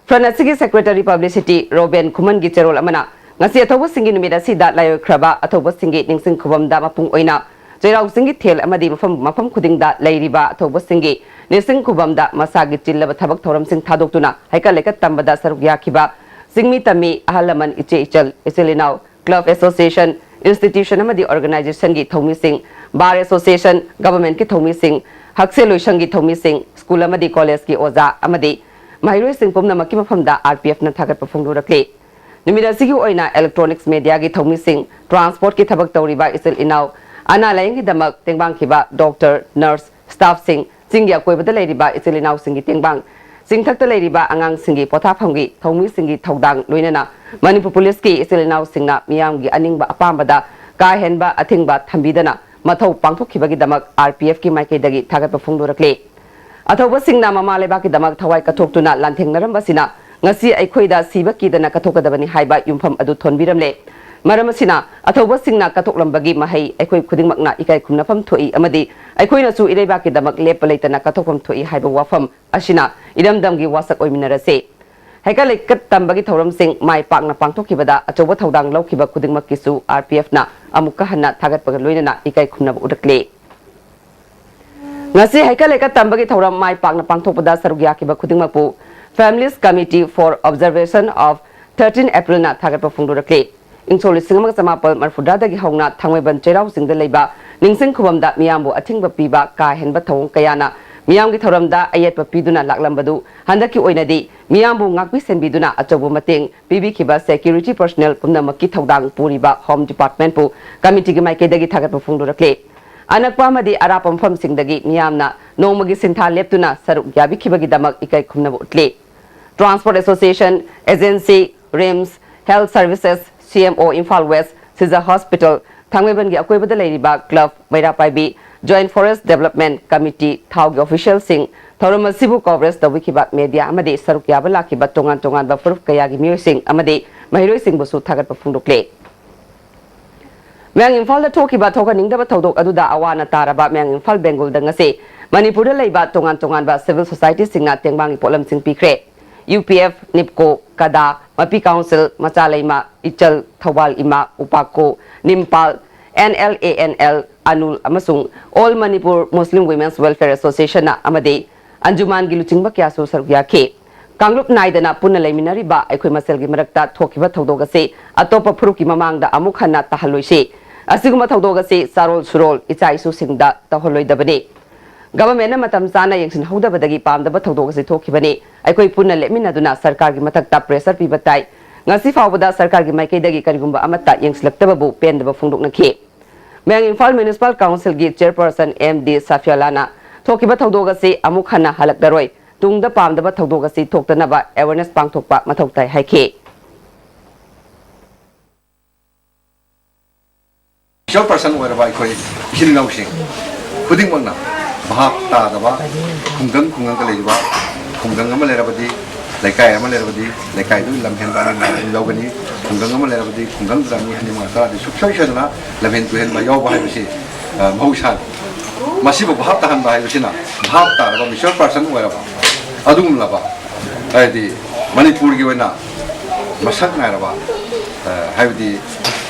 Front ꯑꯁꯤꯒꯤ Secretary Publicity ꯔꯣꯕꯦꯟ ꯈꯨꯃꯟꯒꯤ ꯆꯦꯔꯣꯜ ꯑꯃꯅ ꯉꯁꯤ ꯑꯊꯧꯕꯁꯤꯡꯒꯤ ꯅꯨꯃꯤꯠ ꯑꯁꯤꯗ ꯂꯥꯏꯑꯣꯏꯈ꯭ꯔꯕ ꯑꯊꯧꯕꯁꯤꯡꯒꯤ ꯅꯤꯡꯁꯤꯡ ꯈꯨꯕꯝꯗ ꯃꯄꯨꯡ ꯑꯣꯏꯅ ꯆꯩꯔꯥꯎ ꯆꯤꯡꯒꯤ ꯊꯦꯜ ꯑꯃꯗꯤ ꯃꯐꯝ, ꯃꯐꯝ ꯈꯨꯗꯤꯡꯗ ꯂꯩꯔꯤꯕ ꯑꯊꯧꯕꯁꯤꯡꯒꯤ ꯅꯤꯡꯁꯤꯡ ꯈꯨꯕꯝꯗ ꯃꯁꯥꯒꯤ ꯆꯤꯜꯂꯕ ꯊꯕꯛ ꯊꯧꯔꯝꯁꯤꯡ ꯊꯥꯗꯣꯛꯇꯨꯅ ꯍꯩꯀꯠ ꯂꯩꯀꯠ ꯇꯝꯕꯗ ꯁꯔꯨꯛ ꯌꯥꯈꯤꯕ ꯆꯤꯡꯃꯤ ꯇꯝꯃꯤ, ꯑꯍꯜ ꯂꯃꯟ, ꯏꯆꯦ ꯏꯆꯜ, ꯏꯆꯤꯜ ꯏꯅꯥꯎ, club, association, institution ꯑꯃꯗꯤ organizationꯒꯤ ꯊꯧꯃꯤꯁꯤꯡ, bar association, governmentꯀꯤ ꯊꯧꯃꯤꯁꯤꯡ, ꯍꯛꯁꯦꯜ ꯂꯣꯏꯁꯪꯒꯤ ꯊꯧꯃꯤꯁꯤꯡ, school ꯑꯃꯗꯤ collegeꯀꯤ ꯑꯣꯖꯥ ꯑꯃꯗꯤ ꯃꯍꯩꯔꯣꯏꯁꯤꯡ ꯄꯨꯝꯅꯃꯛꯀꯤ ꯃꯐꯝꯗ RPFꯅ ꯊꯥꯒꯠꯄ ꯐꯣꯡꯗꯣꯔꯛꯂꯤ꯫ ꯅꯨꯃꯤꯠ ꯑꯁꯤꯒꯤ ꯑꯣꯏꯅ electronics mediaꯒꯤ ꯊꯧꯃꯤꯁꯤꯡ, transportꯀꯤ ꯊꯕꯛ ꯇꯧꯔꯤꯕ ꯏꯆꯤꯜ ꯏꯅꯥꯎ, ꯑꯅꯥ ꯂꯥꯌꯦꯡꯒꯤꯗꯃꯛ ꯇꯦꯡꯕꯥꯡꯈꯤꯕ doctor, nurse, staffꯁꯤꯡ, ꯆꯤꯡꯒꯤ ꯑꯀꯣꯏꯕꯗ ꯂꯩꯔꯤꯕ ꯏꯆꯤꯜ ꯏꯅꯥꯎꯁꯤꯡꯒꯤ ꯇꯦꯡꯕꯥꯡ, ꯆꯤꯡꯊꯛꯇ ꯂꯩꯔꯤꯕ ꯑꯉꯥꯡꯁꯤꯡꯒꯤ ꯄꯣꯊꯥꯐꯝꯒꯤ ꯊꯧꯃꯤꯁꯤꯡꯒꯤ ꯊꯧꯗꯥꯡ, ꯂꯣꯏꯅꯅ ꯃꯅꯤꯄꯨꯔ ꯄꯨꯂꯤꯁꯀꯤ ꯏꯆꯤꯜ ꯏꯅꯥꯎꯁꯤꯡꯅ ꯃꯤꯌꯥꯝꯒꯤ ꯑꯅꯤꯡꯕ ꯑꯄꯥꯝꯕꯗ ꯀꯥ ꯍꯦꯟꯕ ꯑꯊꯤꯡꯕ ꯊꯝꯕꯤꯗꯅ ꯃꯊꯧ ꯄꯥꯡꯊꯣꯛꯈꯤꯕꯒꯤꯗꯃꯛ RPFꯀꯤ ꯃꯥꯏꯀꯩꯗꯒꯤ ꯊꯥꯒꯠꯄ ꯐꯣꯡꯗꯣꯔꯛꯂꯤ꯫ ꯑꯊꯧꯕꯁꯤꯡꯅ ꯃꯃꯥ ꯂꯩꯕꯥꯛꯀꯤꯗꯃꯛ ꯊꯋꯥꯏ ꯀꯠꯊꯣꯛꯇꯨꯅ ꯂꯥꯟꯊꯦꯡꯅꯔꯝꯕꯁꯤꯅ ꯉꯁꯤ ꯑꯩꯈꯣꯏꯗ ꯁꯤꯕ ꯀꯤꯗꯅ ꯀꯠꯊꯣꯛꯀꯗꯕꯅꯤ ꯍꯥꯏꯕ ꯌꯨꯝꯐꯝ ꯑꯗꯨ ꯊꯣꯟꯕꯤꯔꯝꯂꯦ꯫ ꯃꯔꯝ ꯑꯁꯤꯅ, ꯑꯊꯧꯕꯁꯤꯡꯅ ꯀꯠꯊꯣꯛꯂꯝꯕꯒꯤ ꯃꯍꯩ ꯑꯩꯈꯣꯏ ꯈꯨꯗꯤꯡꯃꯛꯅ ꯏꯀꯥꯏ ꯈꯨꯝꯅꯐꯝ ꯊꯣꯛꯏ ꯑꯃꯗꯤ ꯑꯩꯈꯣꯏꯅꯁꯨ ꯏꯔꯩꯕꯥꯛꯀꯤꯗꯃꯛ ꯂꯦꯞꯄ ꯂꯩꯇꯅ ꯀꯠꯊꯣꯛꯐꯝ ꯊꯣꯛꯏ ꯍꯥꯏꯕ ꯋꯥꯐꯝ ꯑꯁꯤꯅ ꯏꯔꯝꯗꯝꯒꯤ ꯋꯥꯁꯛ ꯑꯣꯏꯃꯤꯟꯅꯔꯁꯤ꯫ ꯍꯩꯀꯠ ꯂꯩꯀꯠ ꯇꯝꯕꯒꯤ ꯊꯧꯔꯝꯁꯤꯡ ꯃꯥꯏ ꯄꯥꯛꯅ ꯄꯥꯡꯊꯣꯛꯈꯤꯕꯗ ꯑꯆꯧꯕ ꯊꯧꯗꯥꯡ ꯂꯧꯈꯤꯕ ꯈꯨꯗꯤꯡꯃꯛꯀꯤꯁꯨ RPFꯅ ꯑꯃꯨꯛꯀ ꯍꯟꯅ ꯊꯥꯒꯠꯄꯒ ꯂꯣꯏꯅꯅ ꯏꯀꯥꯏ ꯈꯨꯝꯅꯕ ꯎꯠꯂꯛꯂꯤ꯫ ꯉꯁꯤ ꯍꯩꯀꯠ ꯂꯩꯀꯠ ꯇꯝꯕꯒꯤ ꯊꯧꯔꯝ ꯃꯥꯏ ꯄꯥꯛꯅ ꯄꯥꯡꯊꯣꯛꯄꯗ ꯁꯔꯨꯛ ꯌꯥꯈꯤꯕ ꯈꯨꯗꯤꯡꯃꯛꯄꯨ Families Committee for Observation of thirteen Aprilꯅ ꯊꯥꯒꯠꯄ ꯐꯣꯡꯗꯣꯔꯛꯂꯤ꯫ ꯏꯪ ꯁꯣꯛ ꯂꯤꯁꯤꯡ ꯑꯃꯒ ꯆꯃꯥꯄꯜ ꯃꯔꯤꯐꯨꯇꯔꯥꯗꯒꯤ ꯍꯧꯅ ꯊꯥꯡꯃꯩꯕꯟ ꯆꯩꯔꯥꯎ ꯆꯤꯡꯗ ꯂꯩꯕ ꯅꯤꯡꯁꯤꯡ ꯈꯨꯕꯝꯗ ꯃꯤꯌꯥꯝꯕꯨ ꯑꯊꯤꯡꯕ ꯄꯤꯕ ꯀꯥ ꯍꯦꯟꯕ ꯊꯧꯑꯣꯡ ꯀꯌꯥꯅ ꯃꯤꯌꯥꯝꯒꯤ ꯊꯧꯔꯝꯗ ꯑꯌꯦꯠꯄ ꯄꯤꯗꯨꯅ ꯂꯥꯛꯂꯝꯕꯗꯨ ꯍꯟꯗꯛꯀꯤ ꯑꯣꯏꯅꯗꯤ ꯃꯤꯌꯥꯝꯕꯨ ꯉꯥꯛꯄꯤ ꯁꯦꯟꯕꯤꯗꯨꯅ ꯑꯆꯧꯕ ꯃꯇꯦꯡ ꯄꯤꯕꯤꯈꯤꯕ security personnel ꯄꯨꯝꯅꯃꯛꯀꯤ ꯊꯧꯗꯥꯡ ꯄꯨꯔꯤꯕ Home Departmentꯄꯨ committeeꯒꯤ ꯃꯥꯏꯀꯩꯗꯒꯤ ꯊꯥꯒꯠꯄ ꯐꯣꯡꯗꯣꯔꯛꯂꯤ꯫ ꯑꯅꯛꯄ ꯑꯃꯗꯤ ꯑꯔꯥꯞꯄ ꯃꯐꯝꯁꯤꯡꯗꯒꯤ ꯃꯤꯌꯥꯝꯅ ꯅꯣꯡꯃꯒꯤ ꯁꯤꯟꯊꯥ ꯂꯦꯞꯇꯨꯅ ꯁꯔꯨꯛ ꯌꯥꯕꯤꯈꯤꯕꯒꯤꯗꯃꯛ ꯏꯀꯥꯏ ꯈꯨꯝꯅꯕ ꯎꯠꯂꯤ꯫ Transport Association, agency, RIMS, Health Services, CMO Imphal West, Shija hospital, ꯊꯥꯡꯃꯩꯕꯟꯒꯤ ꯑꯀꯣꯏꯕꯗ ꯂꯩꯔꯤꯕ club, Meira Paibi, Joint Forest Development Committee, ꯊꯥꯎꯒꯤ ꯑꯣꯐꯤꯁꯤꯌꯦꯜꯁꯤꯡ, ꯊꯧꯔꯝ ꯑꯁꯤꯕꯨ ꯀꯣꯚꯔꯦꯖ ꯇꯧꯕꯤꯈꯤꯕ ꯃꯦꯗꯤꯌꯥ ꯑꯃꯗꯤ ꯁꯔꯨꯛ ꯌꯥꯕ ꯂꯥꯛꯈꯤꯕ ꯇꯣꯉꯥꯟ ꯇꯣꯉꯥꯟꯕ ꯐꯨꯔꯨꯞ ꯀꯌꯥꯒꯤ ꯃꯤꯑꯣꯏꯁꯤꯡ ꯑꯃꯗꯤ ꯃꯍꯩꯔꯣꯏꯁꯤꯡꯕꯨꯁꯨ ꯊꯥꯒꯠꯄ ꯐꯣꯡꯗꯣꯛꯂꯦ꯫ ꯃꯌꯥꯡ ꯏꯝꯐꯥꯜꯗ ꯊꯣꯛꯈꯤꯕ ꯊꯣꯛꯍꯟꯅꯤꯡꯗꯕ ꯊꯧꯗꯣꯛ ꯑꯗꯨꯗ ꯑꯋꯥ ꯑꯅꯥ ꯇꯥꯔꯕ ꯃꯌꯥꯡ ꯏꯝꯐꯥꯜ ꯕꯦꯡꯒꯨꯜꯗ ꯉꯁꯤ ꯃꯅꯤꯄꯨꯔꯗ ꯂꯩꯕ ꯇꯣꯉꯥꯟ ꯇꯣꯉꯥꯟꯕ ꯁꯤꯚꯤꯜ ꯁꯣꯁꯥꯏꯇꯤꯁꯤꯡꯅ ꯇꯦꯡꯕꯥꯡꯒꯤ ꯄꯣꯠꯂꯝꯁꯤꯡ ꯄꯤꯈ꯭ꯔꯦ꯫ ꯌꯨ ꯄꯤ ꯑꯦꯐ, ꯅꯤꯞꯀꯣ, ꯀꯗꯥ, ꯃꯄꯤ ꯀꯥꯎꯟꯁꯤꯜ, ꯃꯆꯥ ꯂꯩꯃ, Ichal, Thoubal Ima, Upako, Nimpal, N L A N L, Anul ꯑꯃꯁꯨꯡ All Manipur Muslim Women's Welfare Association ꯑꯃꯗꯤ ꯑꯟꯖꯨꯃꯥꯟꯒꯤ ꯂꯨꯆꯤꯡꯕ ꯀꯌꯥꯁꯨ ꯁꯔꯨꯛ ꯌꯥꯈꯤ꯫ ꯀꯥꯡꯂꯨꯞ ꯅꯥꯏꯗꯅ ꯄꯨꯟꯅ ꯂꯩꯃꯤꯟꯅꯔꯤꯕ ꯑꯩꯈꯣꯏ ꯃꯁꯦꯜꯒꯤ ꯃꯔꯛꯇ ꯊꯣꯛꯈꯤꯕ ꯊꯧꯗꯣꯛ ꯑꯁꯤ ꯑꯇꯣꯞꯄ ꯐꯨꯔꯨꯞꯀꯤ ꯃꯃꯥꯡꯗ ꯑꯃꯨꯛ ꯍꯟꯅ ꯇꯥꯍꯜꯂꯣꯏꯁꯤ꯫ ꯑꯁꯤꯒꯨꯝꯕ ꯊꯧꯗꯣꯛ ꯑꯁꯤ ꯆꯥꯔꯣꯜ ꯁꯨꯔꯣꯜ, ꯏꯆꯥ ꯏꯁꯨꯁꯤꯡꯗ ꯇꯧꯍꯜꯂꯣꯏꯗꯕꯅꯤ꯫ ꯒꯚꯔꯟꯃꯦꯟꯠꯅ ꯃꯇꯝ ꯆꯥꯅ ꯌꯦꯡꯁꯤꯟꯍꯧꯗꯕꯗꯒꯤ ꯄꯥꯝꯗꯕ ꯊꯧꯗꯣꯛ ꯑꯁꯤ ꯊꯣꯛꯈꯤꯕꯅꯤ꯫ ꯑꯩꯈꯣꯏ ꯄꯨꯟꯅ ꯂꯦꯞꯃꯤꯟꯅꯗꯨꯅ ꯁꯔꯀꯥꯔꯒꯤ ꯃꯊꯛꯇ ꯄ꯭ꯔꯦꯁꯔ ꯄꯤꯕ ꯇꯥꯏ꯫ ꯉꯁꯤ ꯐꯥꯎꯕꯗ ꯁꯔꯀꯥꯔꯒꯤ ꯃꯥꯏꯀꯩꯗꯒꯤ ꯀꯔꯤꯒꯨꯝꯕ ꯑꯃꯠꯇ ꯌꯦꯡꯁꯤꯜꯂꯛꯇꯕꯕꯨ ꯄꯦꯟꯗꯕ ꯐꯣꯡꯗꯣꯛꯅꯈꯤ꯫ ꯃꯌꯥꯡ ꯏꯝꯐꯥꯜ ꯃ꯭ꯌꯨꯅꯤꯁꯤꯄꯥꯜ ꯀꯥꯎꯟꯁꯤꯜꯒꯤ ꯆꯦꯌꯔꯄꯔꯁꯟ ꯑꯦꯝ ꯗꯤ ꯁꯥꯐꯤꯌꯥꯂꯥꯅ ꯊꯣꯛꯈꯤꯕ ꯊꯧꯗꯣꯛ ꯑꯁꯤ ꯑꯃꯨꯛ ꯍꯟꯅ ꯍꯜꯂꯛꯂꯔꯣꯏ, ꯇꯨꯡꯗ ꯄꯥꯝꯗꯕ ꯊꯧꯗꯣꯛ ꯑꯁꯤ ꯊꯣꯛꯇꯅꯕ ꯑꯦꯋꯦꯔꯅꯦꯁ ꯄꯥꯡꯊꯣꯛꯄ ꯃꯊꯧ ꯇꯥꯏ ꯍꯥꯏꯈꯤ꯫ ꯆꯤꯌꯔꯄꯔꯁꯟ ꯑꯣꯏꯔꯕ ꯑꯩꯈꯣꯏ ꯏꯆꯤꯜ ꯏꯅꯥꯎꯁꯤꯡ ꯈꯨꯗꯤꯡꯃꯛꯅ ꯚꯥꯞ ꯇꯥꯗꯕ, ꯈꯨꯡꯒꯪ ꯈꯨꯡꯒꯪꯗ ꯂꯩꯔꯤꯕ, ꯈꯨꯡꯒꯪ ꯑꯃ ꯂꯩꯔꯕꯗꯤ, ꯂꯩꯀꯥꯏ ꯑꯃ ꯂꯩꯔꯕꯗꯤ, ꯂꯩꯀꯥꯏꯗꯨꯒꯤ ꯂꯝꯍꯦꯟꯕ ꯑꯅꯤ ꯑꯃ ꯑꯗꯨꯝ ꯌꯥꯎꯒꯅꯤ꯫ ꯈꯨꯡꯒꯪ ꯑꯃ ꯂꯩꯔꯕꯗꯤ ꯈꯨꯡꯒꯪꯗꯨꯗ ꯃꯤ ꯑꯅꯤ ꯃꯉꯥ ꯇꯔꯥꯗꯤ ꯁꯨꯡꯁꯣꯏ ꯁꯣꯏꯗꯅ ꯂꯝꯍꯦꯟ ꯇꯨꯍꯦꯟꯕ ꯌꯥꯎꯕ ꯍꯥꯏꯕꯁꯤ, ꯑ, ꯃꯍꯧꯁꯥꯅꯤ꯫ ꯃꯁꯤꯕꯨ ꯚꯥꯞ ꯇꯥꯍꯟꯕ ꯍꯥꯏꯕꯁꯤꯅ ꯚꯥꯞ ꯇꯥꯔꯕ ꯃꯦꯆ꯭ꯌꯣꯔ ꯄꯔꯁꯟ ꯑꯣꯏꯔꯕ ꯑꯗꯨꯒꯨꯝꯂꯕ, ꯍꯥꯏꯗꯤ ꯃꯅꯤꯄꯨꯔꯒꯤ ꯑꯣꯏꯅ ꯃꯁꯛ ꯅꯥꯏꯔꯕ, ꯑ, ꯍꯥꯏꯕꯗꯤ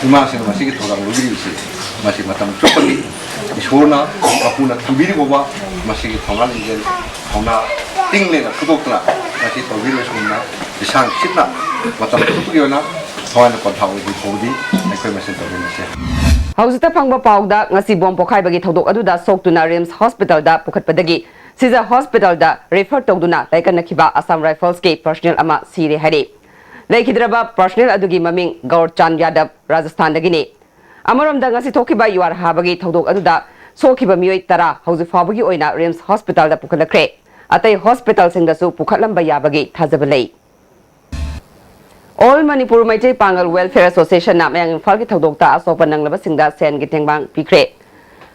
ꯏꯃꯥꯁꯤꯡꯅ ꯃꯁꯤꯒꯤ ꯊꯧꯗꯥꯡ ꯂꯧꯕꯤꯔꯤꯕꯁꯤ ꯃꯁꯤ ꯃꯇꯝ ꯆꯨꯞꯄꯒꯤ ꯏꯁꯣꯔꯅ ꯃꯄꯨꯅ ꯊꯝꯕꯤꯔꯤꯕ ꯃꯁꯤꯒꯤ ꯊꯧꯅꯥ ꯂꯤꯡꯖꯦꯜ, ꯊꯧꯅꯥ ꯇꯤꯡ ꯂꯦꯅ ꯐꯨꯗꯣꯛꯇꯨꯅ ꯃꯁꯤ ꯇꯧꯕꯤꯔꯤꯕ ꯁꯤꯒꯨꯝꯅ ꯂꯤꯁꯥꯡ ꯁꯤꯠꯅ ꯃꯇꯝ ꯆꯨꯞꯄꯒꯤ ꯑꯣꯏꯅ ꯊꯋꯥꯏꯅ ꯄꯣꯟꯊꯥ ꯑꯣꯏꯕꯤ ꯐꯥꯎꯕꯗꯤ ꯑꯩꯈꯣꯏ ꯃꯁꯦꯟ ꯇꯧꯃꯤꯟꯅꯁꯦ꯫ ꯍꯧꯖꯤꯛꯇ ꯐꯪꯕ ꯄꯥꯎꯗ, ꯉꯁꯤ ꯕꯣꯝ ꯄꯣꯈꯥꯏꯕꯒꯤ ꯊꯧꯗꯣꯛ ꯑꯗꯨꯗ ꯁꯣꯛꯇꯨꯅ ꯔꯤꯝꯁ ꯍꯣꯁꯄꯤꯇꯥꯜꯗ ꯄꯨꯈꯠꯄꯗꯒꯤ ꯁꯤꯖ ꯍꯣꯁꯄꯤꯇꯥꯜꯗ ꯔꯤꯐꯔ ꯇꯧꯗꯨꯅ ꯂꯥꯏꯀꯠꯅꯈꯤꯕ ꯑꯁꯥꯝ ꯔꯥꯏꯐꯜꯁꯀꯤ ꯄꯔꯁꯅꯦꯜ ꯑꯃ ꯁꯤꯔꯦ ꯍꯥꯏꯔꯤ꯫ ꯂꯩꯈꯤꯗ꯭ꯔꯕ ꯄꯔꯁꯅꯦꯜ ꯑꯗꯨꯒꯤ ꯃꯃꯤꯡ ꯒꯧꯔꯆꯥꯟ ꯌꯥꯗꯕ, ꯔꯥꯖꯁꯊꯥꯟꯗꯒꯤꯅꯤ꯫ ꯑꯃꯔꯣꯝꯗ, ꯉꯁꯤ ꯊꯣꯛꯈꯤꯕ ꯌꯨꯍꯥꯔ ꯍꯥꯕꯒꯤ ꯊꯧꯗꯣꯛ ꯑꯗꯨꯗ ꯁꯣꯛꯈꯤꯕ ꯃꯤꯑꯣꯏ ꯇꯔꯥ ꯍꯧꯖꯤꯛ ꯐꯥꯎꯕꯒꯤ ꯑꯣꯏꯅ ꯔꯤꯝꯁ ꯍꯣꯁꯄꯤꯇꯥꯜꯗ ꯄꯨꯈꯠꯂꯛꯈ꯭ꯔꯦ꯫ ꯑꯇꯩ ꯍꯣꯁꯄꯤꯇꯥꯜꯁꯤꯡꯗꯁꯨ ꯄꯨꯈꯠꯂꯝꯕ ꯌꯥꯕꯒꯤ ꯊꯥꯖꯕ ꯂꯩ꯫ All Manipur Meitei Pangal Welfare Association ꯅ ꯃꯌꯥꯡ ꯏꯝꯐꯥꯜꯒꯤ ꯊꯧꯗꯣꯛꯇ ꯑꯁꯣꯛꯄ ꯅꯪꯂꯕꯁꯤꯡꯗ ꯁꯦꯟꯒꯤ ꯇꯦꯡꯕꯥꯡ ꯄꯤꯈ꯭ꯔꯦ꯫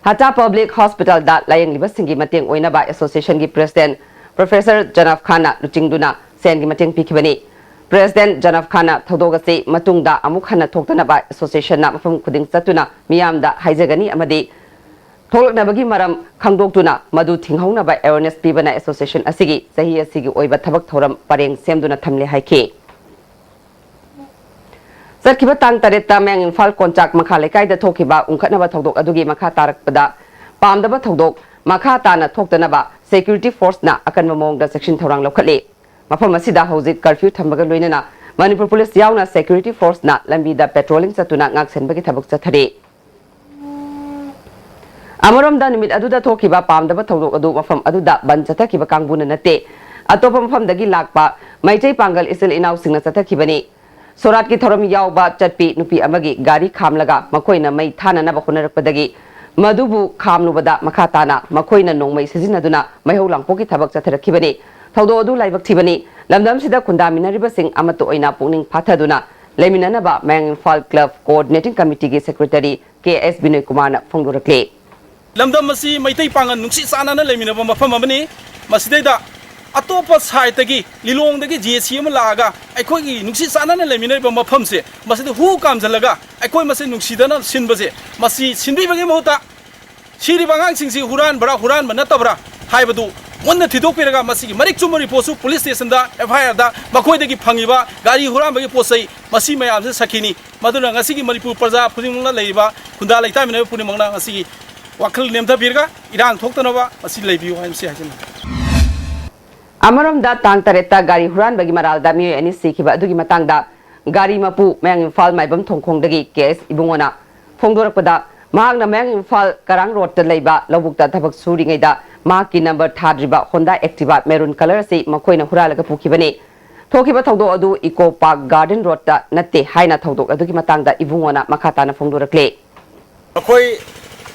ꯍꯇꯥ ꯄꯕ꯭ꯂꯤꯛ ꯍꯣꯁꯄꯤꯇꯥꯜꯗ ꯂꯥꯌꯦꯡꯂꯤꯕꯁꯤꯡꯒꯤ ꯃꯇꯦꯡ ꯑꯣꯏꯅꯕ ꯑꯦꯁꯣꯁꯤꯌꯦꯁꯟꯒꯤ ꯄ꯭ꯔꯦꯁꯤꯗꯦꯟꯠ ꯄ꯭ꯔꯣꯐꯦꯁꯔ ꯖꯅꯐ ꯈꯥꯟꯅ ꯂꯨꯆꯤꯡꯗꯨꯅ ꯁꯦꯟꯒꯤ ꯃꯇꯦꯡ ꯄꯤꯈꯤꯕꯅꯤ꯫ ꯄ꯭ꯔꯦꯁꯤꯗꯦꯟꯠ ꯖꯅꯐ ꯈꯥꯟꯅ ꯊꯧꯗꯣꯛ ꯑꯁꯤ ꯃꯇꯨꯡꯗ ꯑꯃꯨꯛ ꯍꯟꯅ ꯊꯣꯛꯇꯅꯕ ꯑꯦꯁꯣꯁꯤꯌꯦꯁꯟꯅ ꯃꯐꯝ ꯈꯨꯗꯤꯡ ꯆꯠꯇꯨꯅ ꯃꯤꯌꯥꯝꯗ ꯍꯥꯏꯖꯒꯅꯤ ꯑꯃꯗꯤ ꯊꯣꯛꯂꯛꯅꯕꯒꯤ ꯃꯔꯝ ꯈꯪꯗꯣꯛꯇꯨꯅ ꯃꯗꯨ ꯊꯤꯡꯍꯧꯅꯕ ꯑꯦꯋꯦꯔꯅꯦꯁ ꯄꯤꯕꯅ ꯑꯦꯁꯣꯁꯤꯌꯦꯁꯟ ꯑꯁꯤꯒꯤ ꯆꯍꯤ ꯑꯁꯤꯒꯤ ꯑꯣꯏꯕ ꯊꯕꯛ ꯊꯧꯔꯝ ꯄꯔꯦꯡ ꯁꯦꯝꯗꯨꯅ ꯊꯝꯂꯦ ꯍꯥꯏꯈꯤ꯫ ꯆꯠꯈꯤꯕ ꯇꯥꯡ ꯇꯔꯦꯠꯇ ꯃꯌꯥꯡ ꯏꯝꯐꯥꯜ ꯀꯣꯟꯆꯥꯛ ꯃꯈꯥ ꯂꯩꯀꯥꯏꯗ ꯊꯣꯛꯈꯤꯕ ꯎꯪꯈꯠꯅꯕ ꯊꯧꯗꯣꯛ ꯑꯗꯨꯒꯤ ꯃꯈꯥ ꯇꯥꯔꯛꯄꯗ ꯄꯥꯝꯗꯕ ꯊꯧꯗꯣꯛ ꯃꯈꯥ ꯇꯥꯅ ꯊꯣꯛꯇꯅꯕ ꯁꯦꯀ꯭ꯌꯨꯔꯤꯇꯤ ꯐꯣꯔꯁꯅ ꯑꯀꯟꯕ ꯃꯑꯣꯡꯗ ꯆꯦꯛꯁꯤꯟ ꯊꯧꯔꯥꯡ ꯂꯧꯈꯠꯂꯤ꯫ ꯃꯐꯝ ꯑꯁꯤꯗ ꯍꯧꯖꯤꯛ ꯀꯔꯐ꯭ꯌꯨ ꯊꯝꯕꯒ ꯂꯣꯏꯅꯅ ꯃꯅꯤꯄꯨꯔ ꯄꯨꯂꯤꯁ ꯌꯥꯎꯅ ꯁꯦꯀ꯭ꯌꯨꯔꯤꯇꯤ ꯐꯣꯔꯁꯅ ꯂꯝꯕꯤꯗ ꯄꯦꯇ꯭ꯔꯣꯂꯤꯡ ꯆꯠꯇꯨꯅ ꯉꯥꯛꯁꯦꯟꯕꯒꯤ ꯊꯕꯛ ꯆꯠꯊꯔꯤ꯫ ꯑꯃꯔꯣꯝꯗ ꯅꯨꯃꯤꯠ ꯑꯗꯨꯗ ꯊꯣꯛꯈꯤꯕ ꯄꯥꯝꯗꯕ ꯊꯧꯗꯣꯛ ꯑꯗꯨ ꯃꯐꯝ ꯑꯗꯨꯗ ꯕꯟ ꯆꯠꯊꯈꯤꯕ ꯀꯥꯡꯕꯨꯅ ꯅꯠꯇꯦ, ꯑꯇꯣꯞꯄ ꯃꯐꯝꯗꯒꯤ ꯂꯥꯛꯄ ꯃꯩꯇꯩ ꯄꯥꯡꯒꯜ ꯏꯆꯤꯜ ꯏꯅꯥꯎꯁꯤꯡꯅ ꯆꯠꯊꯈꯤꯕꯅꯤ꯫ ꯁꯣꯔꯥꯠꯀꯤ ꯊꯧꯔꯝ ꯌꯥꯎꯕ ꯆꯠꯄꯤ ꯅꯨꯄꯤ ꯑꯃꯒꯤ ꯒꯥꯔꯤ ꯈꯥꯝꯂꯒ ꯃꯈꯣꯏꯅ ꯃꯩ ꯊꯥꯅꯅꯕ ꯍꯣꯠꯅꯔꯛꯄꯗꯒꯤ ꯃꯗꯨꯕꯨ ꯈꯥꯝꯂꯨꯕꯗ ꯃꯈꯥ ꯇꯥꯅ ꯃꯈꯣꯏꯅ ꯅꯣꯡꯃꯩ ꯁꯤꯖꯤꯟꯅꯗꯨꯅ ꯃꯩꯍꯧ ꯂꯥꯡꯄꯣꯛꯀꯤ ꯊꯕꯛ ꯆꯠꯊꯔꯛꯈꯤꯕꯅꯤ꯫ ꯊꯧꯗꯣꯛ ꯑꯗꯨ ꯂꯥꯏꯕꯛ ꯊꯤꯕꯅꯤ꯫ ꯂꯝꯗꯝꯁꯤꯗ ꯈꯨꯟꯗꯥꯃꯤꯟꯅꯔꯤꯕꯁꯤꯡ ꯑꯃꯠꯇ ꯑꯣꯏꯅ ꯄꯨꯛꯅꯤꯡ ꯐꯥꯊꯗꯨꯅ ꯂꯩꯃꯤꯟꯅꯅꯕ ꯃꯌꯥꯡ ꯏꯝꯐꯥꯜ ꯀ꯭ꯂꯕ ꯀꯣꯑꯣꯔꯗꯤꯅꯦꯇꯤꯡ ꯀꯃꯤꯇꯤꯒꯤ ꯁꯦꯀ꯭ꯔꯦꯇꯔꯤ ꯀꯦ ꯑꯦꯁ ꯕꯤꯅꯣꯏ ꯀꯨꯃꯥꯔꯅ ꯐꯣꯡꯗꯣꯔꯛꯂꯤ꯫ ꯂꯝꯗꯝ ꯑꯁꯤ ꯃꯩꯇꯩ ꯄꯥꯡꯒꯜ ꯅꯨꯡꯁꯤ ꯆꯥꯟꯅꯅ ꯂꯩꯃꯤꯟꯅꯕ ꯃꯐꯝ ꯑꯃꯅꯤ꯫ ꯃꯁꯤꯗꯩꯗ ꯑꯇꯣꯞꯄ ꯁꯥꯏꯠꯇꯒꯤ, ꯂꯤꯂꯣꯡꯗꯒꯤ ꯖꯦ ꯁꯤ ꯑꯃ ꯂꯥꯛꯑꯒ ꯑꯩꯈꯣꯏꯒꯤ ꯅꯨꯡꯁꯤ ꯆꯥꯟꯅꯅ ꯂꯩꯃꯤꯟꯅꯔꯤꯕ ꯃꯐꯝꯁꯦ, ꯃꯁꯤꯗ ꯍꯨ ꯀꯥꯝꯁꯤꯜꯂꯒ ꯑꯩꯈꯣꯏ ꯃꯁꯦꯟ ꯅꯨꯡꯁꯤꯗꯅ ꯁꯤꯟꯕꯁꯦ, ꯃꯁꯤ ꯁꯤꯟꯕꯤꯕꯒꯤ ꯃꯍꯨꯠꯇ ꯁꯤꯔꯤꯕ ꯑꯉꯥꯡꯁꯤꯡꯁꯤ ꯍꯨꯔꯥꯟꯕ꯭ꯔꯥ ꯍꯨꯔꯥꯟꯕ ꯅꯠꯇꯕ꯭ꯔꯥ ꯍꯥꯏꯕꯗꯨ ꯃꯨꯟꯅ ꯊꯤꯗꯣꯛꯄꯤꯔꯒ ꯃꯁꯤꯒꯤ ꯃꯔꯤꯛ ꯆꯨꯝꯕ ꯔꯤꯄꯣꯔꯠꯁꯨ ꯄꯨꯂꯤꯁ ꯁ꯭ꯇꯦꯁꯟꯗ ꯑꯦꯐ ꯑꯥꯏ ꯑꯥꯔꯗ ꯃꯈꯣꯏꯗꯒꯤ ꯐꯪꯉꯤꯕ ꯒꯥꯔꯤ ꯍꯨꯔꯥꯟꯕꯒꯤ ꯄꯣꯠ ꯆꯩ ꯃꯁꯤ ꯃꯌꯥꯝꯁꯤ ꯁꯥꯈꯤꯅꯤ꯫ ꯃꯗꯨꯅ ꯉꯁꯤꯒꯤ ꯃꯅꯤꯄꯨꯔ ꯄ꯭ꯔꯖꯥ ꯈꯨꯗꯤꯡꯃꯛꯅ ꯂꯩꯔꯤꯕ ꯈꯨꯟꯗꯥ ꯂꯩꯇꯥꯃꯤꯟꯅꯕ ꯄꯨꯝꯅꯃꯛꯅ ꯉꯁꯤꯒꯤ ꯋꯥꯈꯜ ꯅꯦꯝꯊꯕꯤꯔꯒ ꯏꯔꯥꯡ ꯊꯣꯛꯇꯅꯕ ꯃꯁꯤ ꯂꯩꯕꯤꯌꯨ ꯍꯥꯏꯕꯁꯤ ꯍꯥꯏꯖꯅꯤꯡꯏ꯫ ꯑꯃꯔꯣꯝꯗ ꯇꯥꯡ ꯇꯔꯦꯠꯇ ꯒꯥꯔꯤ ꯍꯨꯔꯥꯟꯕꯒꯤ ꯃꯔꯥꯜꯗ ꯃꯤꯑꯣꯏ ꯑꯅꯤ ꯁꯤꯈꯤꯕ ꯑꯗꯨꯒꯤ ꯃꯇꯥꯡꯗ ꯒꯥꯔꯤ ꯃꯄꯨ ꯃꯌꯥꯡ ꯏꯝꯐꯥꯜ ꯃꯥꯏꯕꯝ ꯊꯣꯡꯈꯣꯡꯗꯒꯤ ꯀꯦ ꯑꯦꯁ ꯏꯕꯨꯡꯉꯣꯅ ꯐꯣꯡꯗꯣꯔꯛꯄꯗ, ꯃꯍꯥꯛꯅ ꯃꯌꯥꯡ ꯏꯝꯐꯥꯜ ꯀꯔꯥꯡ ꯔꯣꯗꯇ ꯂꯩꯕ ꯂꯧꯕꯨꯛꯇ ꯊꯕꯛ ꯁꯨꯔꯤꯉꯩꯗ ꯃꯍꯥꯛꯀꯤ ꯅꯝꯕꯔ ꯊꯥꯗ꯭ꯔꯤꯕ ꯍꯣꯟꯗꯥ ꯑꯦꯛꯇꯤꯚꯥ ꯃꯦꯔꯨꯟ ꯀꯂꯔ ꯑꯁꯤ ꯃꯈꯣꯏꯅ ꯍꯨꯔꯥꯜꯂꯒ ꯄꯨꯈꯤꯕꯅꯤ꯫ ꯊꯣꯛꯈꯤꯕ ꯊꯧꯗꯣꯛ ꯑꯗꯨ ꯏꯀꯣ ꯄꯥꯔꯛ ꯒꯥꯔꯗꯦꯟ ꯔꯣꯗꯇ ꯅꯠꯇꯦ ꯍꯥꯏꯅ ꯊꯧꯗꯣꯛ ꯑꯗꯨꯒꯤ ꯃꯇꯥꯡꯗ ꯏꯕꯨꯡꯉꯣꯅ ꯃꯈꯥ ꯇꯥꯅ ꯐꯣꯡꯗꯣꯔꯛꯂꯤ꯫ ꯃꯈꯣꯏ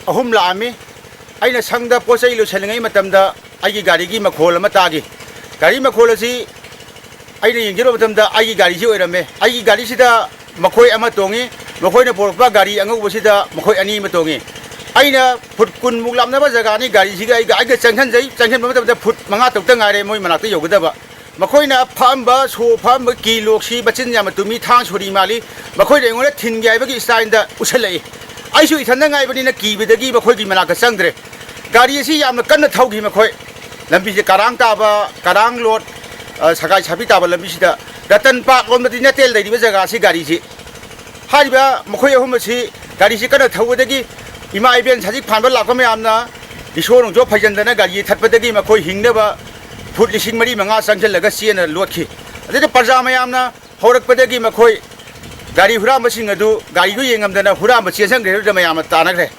ꯑꯍꯨꯝ ꯂꯥꯛꯑꯝꯃꯤ꯫ ꯑꯩꯅ ꯁꯪꯗ ꯄꯣꯠ ꯆꯩ ꯂꯣꯏꯁꯤꯜꯂꯤꯉꯩ ꯃꯇꯝꯗ ꯑꯩꯒꯤ ꯒꯥꯔꯤꯒꯤ ꯃꯈꯣꯜ ꯑꯃ ꯇꯥꯈꯤ꯫ ꯒꯥꯔꯤ ꯃꯈꯣꯜ ꯑꯁꯤ ꯑꯩꯅ ꯌꯦꯡꯖꯔꯨꯕ ꯃꯇꯝꯗ ꯑꯩꯒꯤ ꯒꯥꯔꯤꯁꯤ ꯑꯣꯏꯔꯝꯃꯦ꯫ ꯑꯩꯒꯤ ꯒꯥꯔꯤꯁꯤꯗ ꯃꯈꯣꯏ ꯑꯃ ꯇꯣꯡꯉꯤ, ꯃꯈꯣꯏꯅ ꯄꯨꯔꯛꯄ ꯒꯥꯔꯤ ꯑꯉꯧꯕꯁꯤꯗ ꯃꯈꯣꯏ ꯑꯅꯤ ꯑꯃ ꯇꯣꯡꯉꯤ꯫ ꯑꯩꯅ ꯐꯨꯠ ꯀꯨꯟꯃꯨꯛ ꯂꯥꯞꯅꯕ ꯖꯒꯥꯅꯤ ꯒꯥꯔꯤꯁꯤꯒ ꯑꯩꯒ, ꯑꯩꯒ ꯆꯪꯍꯟꯖꯩ꯫ ꯆꯪꯍꯟꯕ ꯃꯇꯝꯗ ꯐꯨꯠ ꯃꯉꯥ ꯇꯔꯨꯛꯇ ꯉꯥꯏꯔꯦ ꯃꯣꯏ ꯃꯅꯥꯛꯇ ꯌꯧꯒꯗꯕ꯫ ꯃꯈꯣꯏꯅ ꯐꯝꯕ, ꯁꯣ ꯐꯝꯕ, ꯀꯤ ꯂꯣꯛꯁꯤ ꯃꯆꯤꯟ ꯌꯥꯝꯅ ꯇꯨꯝꯃꯤ, ꯊꯥꯡ ꯁꯣꯔꯤ ꯃꯥꯜꯂꯤ꯫ ꯃꯈꯣꯏꯅ ꯑꯩꯉꯣꯟꯗ ꯊꯤꯟꯒꯦ ꯍꯥꯏꯕꯒꯤ ꯏꯁꯇꯥꯏꯜꯗ ꯎꯠꯁꯜꯂꯛꯏ꯫ ꯑꯩꯁꯨ ꯏꯊꯟꯗ ꯉꯥꯏꯕꯅꯤꯅ ꯀꯤꯕꯗꯒꯤ ꯃꯈꯣꯏꯒꯤ ꯃꯅꯥꯛꯇ ꯆꯪꯗ꯭ꯔꯦ꯫ ꯒꯥꯔꯤ ꯑꯁꯤ ꯌꯥꯝꯅ ꯀꯟꯅ ꯊꯧꯈꯤ ꯃꯈꯣꯏ꯫ ꯂꯝꯕꯤꯁꯦ ꯀꯔꯥꯡ ꯇꯥꯕ, ꯀꯔꯥꯡ ꯂꯣꯠ, ꯑ, ꯁꯒꯥꯏ ꯁꯥꯕꯤ ꯇꯥꯕ ꯂꯝꯕꯤꯁꯤꯗ ꯔꯇꯟ ꯄꯥꯛ ꯂꯣꯝꯗꯗꯤ ꯅꯠꯇꯦ ꯂꯩꯔꯤꯕ ꯖꯒꯥꯁꯤ ꯒꯥꯔꯤꯁꯤ꯫ ꯍꯥꯏꯔꯤꯕ ꯃꯈꯣꯏ ꯑꯍꯨꯝ ꯑꯁꯤ ꯒꯥꯔꯤꯁꯤ ꯀꯟꯅ ꯊꯧꯕꯗꯒꯤ ꯏꯃꯥ ꯏꯕꯦꯟ ꯁꯖꯤꯛ ꯐꯥꯟꯕ ꯂꯥꯛꯄ ꯃꯌꯥꯝꯅ ꯔꯤꯁꯣ ꯅꯨꯡꯁꯣ ꯐꯩꯖꯟꯗꯅ ꯒꯥꯔꯤ ꯊꯠꯄꯗꯒꯤ ꯃꯈꯣꯏ ꯍꯤꯡꯅꯕ ꯐꯨꯠ ꯂꯤꯁꯤꯡ ꯃꯔꯤ ꯃꯉꯥ ꯆꯪꯁꯤꯜꯂꯒ ꯆꯦꯟꯅ ꯂꯣꯠꯈꯤ꯫ ꯑꯗꯨꯗ ꯄ꯭ꯔꯖꯥ ꯃꯌꯥꯝꯅ ꯍꯧꯔꯛꯄꯗꯒꯤ ꯃꯈꯣꯏ ꯒꯥꯔꯤ ꯍꯨꯔꯥꯟꯕꯁꯤꯡ ꯑꯗꯨ ꯒꯥꯔꯤꯗꯨ ꯌꯦꯡꯉꯝꯗꯅ ꯍꯨꯔꯥꯟꯕ ꯆꯦꯟꯁꯤꯟꯈ꯭ꯔꯦ ꯍꯥꯏꯕꯗ ꯃꯌꯥꯝꯅ ꯇꯥꯟꯅꯈ꯭ꯔꯦ꯫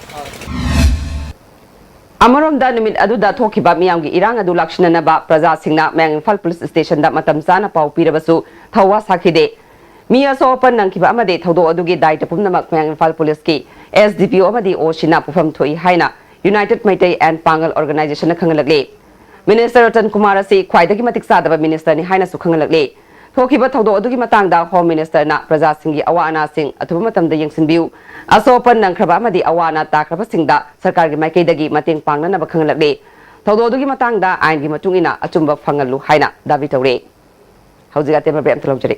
ꯑꯃꯔꯣꯝꯗ, ꯅꯨꯃꯤꯠ ꯑꯗꯨꯗ ꯊꯣꯛꯈꯤꯕ ꯃꯤꯌꯥꯝꯒꯤ ꯏꯔꯥꯡ ꯑꯗꯨ ꯂꯥꯛꯁꯤꯟꯅꯅꯕ ꯄ꯭ꯔꯖꯥꯁꯤꯡꯅ ꯃꯌꯥꯡ ꯏꯝꯐꯥꯜ ꯄꯨꯂꯤꯁ ꯁ꯭ꯇꯦꯁꯟꯗ ꯃꯇꯝ ꯆꯥꯅ ꯄꯥꯎ ꯄꯤꯔꯕꯁꯨ ꯊꯧꯋꯥ ꯁꯥꯈꯤꯗꯦ꯫ ꯃꯤ ꯑꯁꯣꯛ ꯑꯄꯟ ꯅꯪꯈꯤꯕ ꯑꯃꯗꯤ ꯊꯧꯗꯣꯛ ꯑꯗꯨꯒꯤ ꯗꯥꯏꯇ ꯄꯨꯝꯅꯃꯛ ꯃꯌꯥꯡ ꯏꯝꯐꯥꯜ ꯄꯨꯂꯤꯁꯀꯤ ꯑꯦꯁ ꯗꯤ ꯄꯤ ꯑꯣ ꯑꯃꯗꯤ ꯑꯣ ꯁꯤꯅ ꯄꯨꯐꯝ ꯊꯣꯛꯏ ꯍꯥꯏꯅ ꯌꯨꯅꯥꯏꯇꯦꯗ ꯃꯩꯇꯩ ꯑꯦꯟ ꯄꯥꯡꯒꯜ ꯑꯣꯔꯒꯅꯥꯏꯖꯦꯁꯟꯅ ꯈꯪꯍꯜꯂꯛꯂꯤ꯫ ꯃꯤꯅꯤꯁꯇꯔ ꯔꯇꯟ ꯀꯨꯃꯥꯔ ꯑꯁꯤ ꯈ꯭ꯋꯥꯏꯗꯒꯤ ꯃꯇꯤꯛ ꯆꯥꯗꯕ ꯃꯤꯅꯤꯁꯇꯔꯅꯤ ꯍꯥꯏꯅꯁꯨ ꯈꯪꯍꯜꯂꯛꯂꯤ꯫ ꯊꯣꯛꯈꯤꯕ ꯊꯧꯗꯣꯛ ꯑꯗꯨꯒꯤ ꯃꯇꯥꯡꯗ ꯍꯣꯝ ꯃꯤꯅꯤꯁꯇꯔꯅ ꯄ꯭ꯔꯖꯥꯁꯤꯡꯒꯤ ꯑꯋꯥ ꯑꯅꯥꯁꯤꯡ ꯑꯊꯨꯕ ꯃꯇꯝꯗ ꯌꯦꯡꯁꯤꯟꯕꯤꯌꯨ, ꯑꯁꯣꯛ ꯑꯄꯟ ꯅꯪꯈ꯭ꯔꯕ ꯑꯃꯗꯤ ꯑꯋꯥ ꯑꯅꯥ ꯇꯥꯈ꯭ꯔꯕꯁꯤꯡꯗ ꯁꯔꯀꯥꯔꯒꯤ ꯃꯥꯏꯀꯩꯗꯒꯤ ꯃꯇꯦꯡ ꯄꯥꯡꯅꯅꯕ ꯈꯪꯍꯜꯂꯛꯂꯤ꯫ ꯊꯧꯗꯣꯛ ꯑꯗꯨꯒꯤ ꯃꯇꯥꯡꯗ ꯑꯥꯏꯟꯒꯤ ꯃꯇꯨꯡ ꯏꯟꯅ ꯑꯆꯨꯝꯕ ꯐꯪꯍꯜꯂꯨ ꯍꯥꯏꯅ ꯗꯥꯕꯤ ꯇꯧꯔꯤ꯫ ꯍꯧꯖꯤꯛ ꯑꯇꯦꯟꯕ ꯕ꯭ꯔꯦꯛ ꯑꯝꯇ ꯂꯧꯖꯔꯤ꯫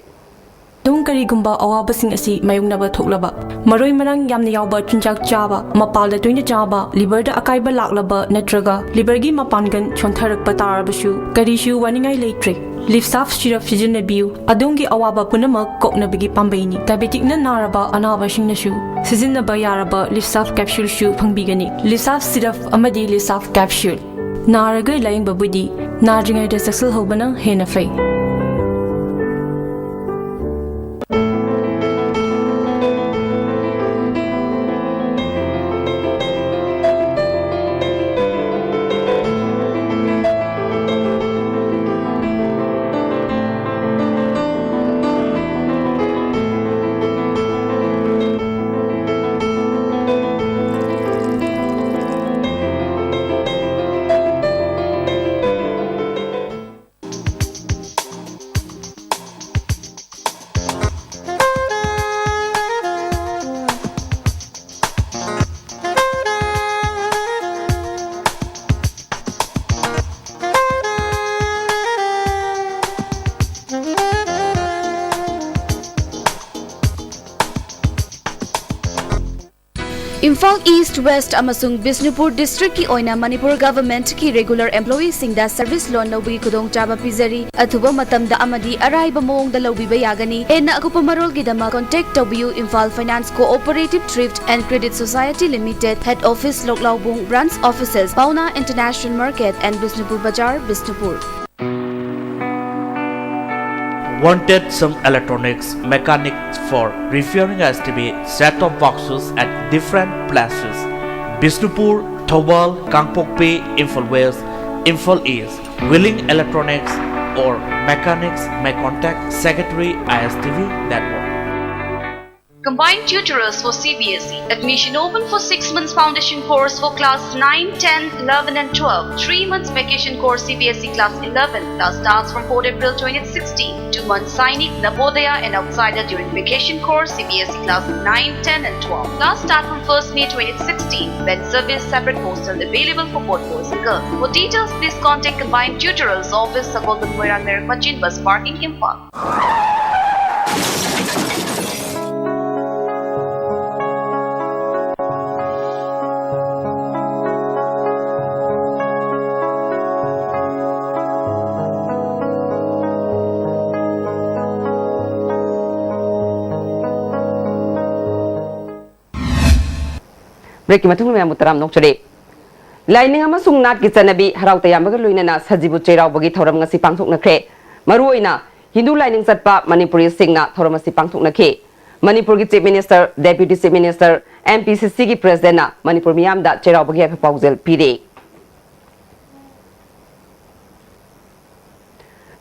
ꯑꯗꯣꯝ ꯀꯔꯤꯒꯨꯝꯕ ꯑꯋꯥꯕꯁꯤꯡ ꯑꯁꯤ ꯃꯥꯌꯣꯛꯅꯕ ꯊꯣꯛꯂꯕ, ꯃꯔꯣꯏ ꯃꯔꯥꯡ ꯌꯥꯝꯅ ꯌꯥꯎꯕ ꯆꯤꯟꯖꯥꯛ ꯆꯥꯕ, ꯃꯄꯥꯜꯗ ꯇꯣꯏꯅ ꯆꯥꯕ, ꯂꯤꯚꯔꯗ ꯑꯀꯥꯏꯕ ꯂꯥꯛꯂꯕ ꯅꯠꯇ꯭ꯔꯒ ꯂꯤꯚꯔꯒꯤ ꯃꯄꯥꯡꯒꯜ ꯁꯣꯟꯊꯔꯛꯄ ꯇꯥꯔꯕꯁꯨ ꯀꯔꯤꯁꯨ ꯋꯥꯅꯤꯡꯉꯥꯏ ꯂꯩꯇ꯭ꯔꯦ꯫ ꯂꯤꯞꯁꯥꯐ ꯁꯤꯔꯞ ꯁꯤꯖꯤꯟꯅꯕꯤꯌꯨ, ꯑꯗꯣꯝꯒꯤ ꯑꯋꯥꯕ ꯄꯨꯝꯅꯃꯛ ꯀꯣꯛꯅꯕꯒꯤ ꯄꯥꯝꯕꯩꯅꯤ꯫ ꯗꯥꯏꯕꯦꯇꯤꯛꯅ ꯅꯥꯔꯕ ꯑꯅꯥꯕꯁꯤꯡꯅꯁꯨ ꯁꯤꯖꯤꯟꯅꯕ ꯌꯥꯔꯕ ꯂꯤꯞꯁꯥꯐ ꯀꯦꯞꯁꯨꯜꯁꯨ ꯐꯪꯕꯤꯒꯅꯤ꯫ ꯂꯤꯞꯁꯥꯐ ꯁꯤꯔꯞ ꯑꯃꯗꯤ ꯂꯤꯞꯁꯥꯐ ꯀꯦꯞꯁꯨꯜ꯫ ꯅꯥꯔꯒ ꯂꯥꯌꯦꯡꯕꯕꯨꯗꯤ ꯅꯥꯗ꯭ꯔꯤꯉꯩꯗ ꯆꯦꯛꯁꯤꯜꯍꯧꯕꯅ ꯍꯦꯟꯅ ꯐꯩ꯫ ꯏꯝꯐꯥꯜ ꯏꯁ꯭ꯠ, ꯋꯦꯁ꯭ꯠ ꯑꯃꯁꯨꯡ ꯕꯤꯁꯅꯨꯄꯨꯔ ꯗꯤꯁ꯭ꯇ꯭ꯔꯤꯛꯀꯤ ꯑꯣꯏꯅ ꯃꯅꯤꯄꯨꯔ ꯒꯚꯔꯟꯃꯦꯟꯠꯀꯤ ꯔꯤꯒꯨꯂꯔ ꯑꯦꯝꯄ꯭ꯂꯣꯌꯤꯁꯤꯡꯗ ꯁꯔꯚꯤꯁ ꯂꯣꯟ ꯂꯧꯕꯒꯤ ꯈꯨꯗꯣꯡꯆꯥꯕ ꯄꯤꯖꯔꯤ꯫ ꯑꯊꯨꯕ ꯃꯇꯝꯗ ꯑꯃꯗꯤ ꯑꯔꯥꯏꯕ ꯃꯑꯣꯡꯗ ꯂꯧꯕꯤꯕ ꯌꯥꯒꯅꯤ꯫ ꯍꯦꯟꯅ ꯑꯀꯨꯞꯄ ꯃꯔꯣꯜꯒꯤꯗꯃꯛ contact ꯇꯧꯕꯤꯌꯨ, Imphal Finance Cooperative Thrift and Credit Society Limited, Head Office, ꯂꯣꯛꯂꯥꯎꯕꯨꯡ, Branch Offices, Paona International Market and Bishnupur Bazar, Bishnupur. Wanted some electronics mechanics for repairing S T V set-top boxes at different places: Bishnupur, Thoubal, Kangpokpi, Imphal West, Imphal East. Willing electronics or mechanics may contact Secretary I S T V Network. Combined tutorials for C B S E. Admission open for six months foundation course for class nine, ten, eleven and twelve. Three months vacation course C B S E class eleven. Class starts from fourth April twenty sixteen. Two months Sainik, Navodaya and Outsider during vacation course C B S E class nine, ten and twelve. Class start from first May twenty sixteen. Bed service, separate hostel available for both boys and girls. For details, please contact Combined Tutorials Office, Sagolband Moirang Merek Machin Bus Parking, Imphal. ꯕ꯭ꯔꯦꯛꯀꯤ ꯃꯇꯨꯡꯗ ꯃꯌꯥꯝꯕꯨ ꯇꯔꯥꯝꯅ ꯑꯣꯛꯆꯔꯤ꯫ ꯂꯥꯏꯅꯤꯡ ꯑꯃꯁꯨꯡ ꯅꯥꯠꯀꯤ ꯆꯠꯅꯕꯤ, ꯍꯔꯥꯎ ꯇꯌꯥꯝꯕꯒ ꯂꯣꯏꯅꯅ ꯁꯖꯤꯕꯨ ꯆꯩꯔꯥꯎꯕꯒꯤ ꯊꯧꯔꯝ ꯉꯁꯤ ꯄꯥꯡꯊꯣꯛꯅꯈ꯭ꯔꯦ꯫ ꯃꯔꯨꯑꯣꯏꯅ ꯍꯤꯟꯗꯨ ꯂꯥꯏꯅꯤꯡ ꯆꯠꯄ ꯃꯅꯤꯄꯨꯔꯤꯁꯤꯡꯅ ꯊꯧꯔꯝ ꯑꯁꯤ ꯄꯥꯡꯊꯣꯛꯅꯈꯤ꯫ ꯃꯅꯤꯄꯨꯔꯒꯤ Chief Minister, Deputy Chief Minister, M P C Cꯒꯤ Presidentꯅ Manipur ꯃꯤꯌꯥꯝꯗ ꯆꯩꯔꯥꯎꯕꯒꯤ ꯌꯥꯏꯐ ꯄꯥꯎꯖꯦꯜ ꯄꯤꯔꯤ꯫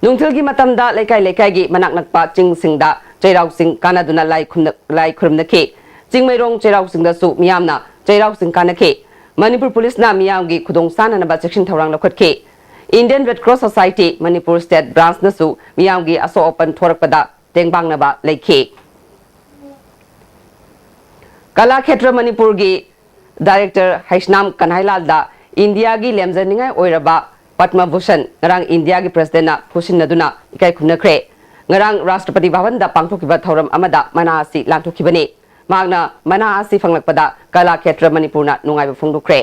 ꯅꯨꯡꯊꯤꯜꯒꯤ ꯃꯇꯝꯗ ꯂꯩꯀꯥꯏ ꯂꯩꯀꯥꯏꯒꯤ ꯃꯅꯥꯛ ꯅꯛꯄ ꯆꯤꯡꯁꯤꯡꯗ ꯆꯩꯔꯥꯎ ꯆꯤꯡ ꯀꯥꯟꯅꯗꯨꯅ ꯂꯥꯏ ꯈꯨꯝꯅ-, ꯂꯥꯏ ꯈꯨꯔꯨꯝꯅꯈꯤ꯫ ꯆꯤꯡꯃꯩꯔꯣꯡ ꯆꯩꯔꯥꯎ ꯆꯤꯡꯗꯁꯨ ꯃꯤꯌꯥꯝꯅ ꯆꯩꯔꯥꯎ ꯆꯤꯡ ꯀꯥꯟꯅꯈꯤ꯫ ꯃꯅꯤꯄꯨꯔ ꯄꯨꯂꯤꯁꯅ ꯃꯤꯌꯥꯝꯒꯤ ꯈꯨꯗꯣꯡ ꯆꯥꯅꯅꯕ ꯆꯦꯛꯁꯤꯟ ꯊꯧꯔꯥꯡ ꯂꯧꯈꯠꯈꯤ꯫ Indian Red Cross Society Manipur State Branchꯅꯁꯨ ꯃꯤꯌꯥꯝꯒꯤ ꯑꯁꯣꯛ ꯑꯄꯟ ꯊꯣꯔꯛꯄꯗ ꯇꯦꯡꯕꯥꯡꯅꯕ ꯂꯩꯈꯤ꯫ ꯀꯂꯥ ꯈꯦꯇ꯭ꯔ ꯃꯅꯤꯄꯨꯔꯒꯤ Director ꯍꯩꯁꯅꯥꯝ ꯀꯟꯍꯥꯏꯂꯥꯜꯗ ꯏꯟꯗꯤꯌꯥꯒꯤ ꯂꯦꯝꯖꯅꯤꯡꯉꯥꯏ ꯑꯣꯏꯔꯕ ꯄꯗꯃ ꯚꯨꯁꯟ ꯉꯔꯥꯡ ꯏꯟꯗꯤꯌꯥꯒꯤ Presidentꯅ ꯈꯨꯠꯁꯤꯟꯅꯗꯨꯅ ꯏꯀꯥꯏ ꯈꯨꯝꯅꯈ꯭ꯔꯦ꯫ ꯉꯔꯥꯡ ꯔꯥꯁꯇ꯭ꯔꯄꯇꯤ ꯚꯕꯟꯗ ꯄꯥꯡꯊꯣꯛꯈꯤꯕ ꯊꯧꯔꯝ ꯑꯃꯗ ꯃꯅꯥ ꯑꯁꯤ ꯂꯥꯟꯊꯣꯛꯈꯤꯕꯅꯤ꯫ ꯃꯍꯥꯛꯅ ꯃꯅꯥ ꯑꯁꯤ ꯐꯪꯂꯛꯄꯗ ꯀꯂꯥ ꯈꯦꯇ꯭ꯔ ꯃꯅꯤꯄꯨꯔꯅ ꯅꯨꯡꯉꯥꯏꯕ ꯐꯣꯡꯗꯣꯛꯈ꯭ꯔꯦ꯫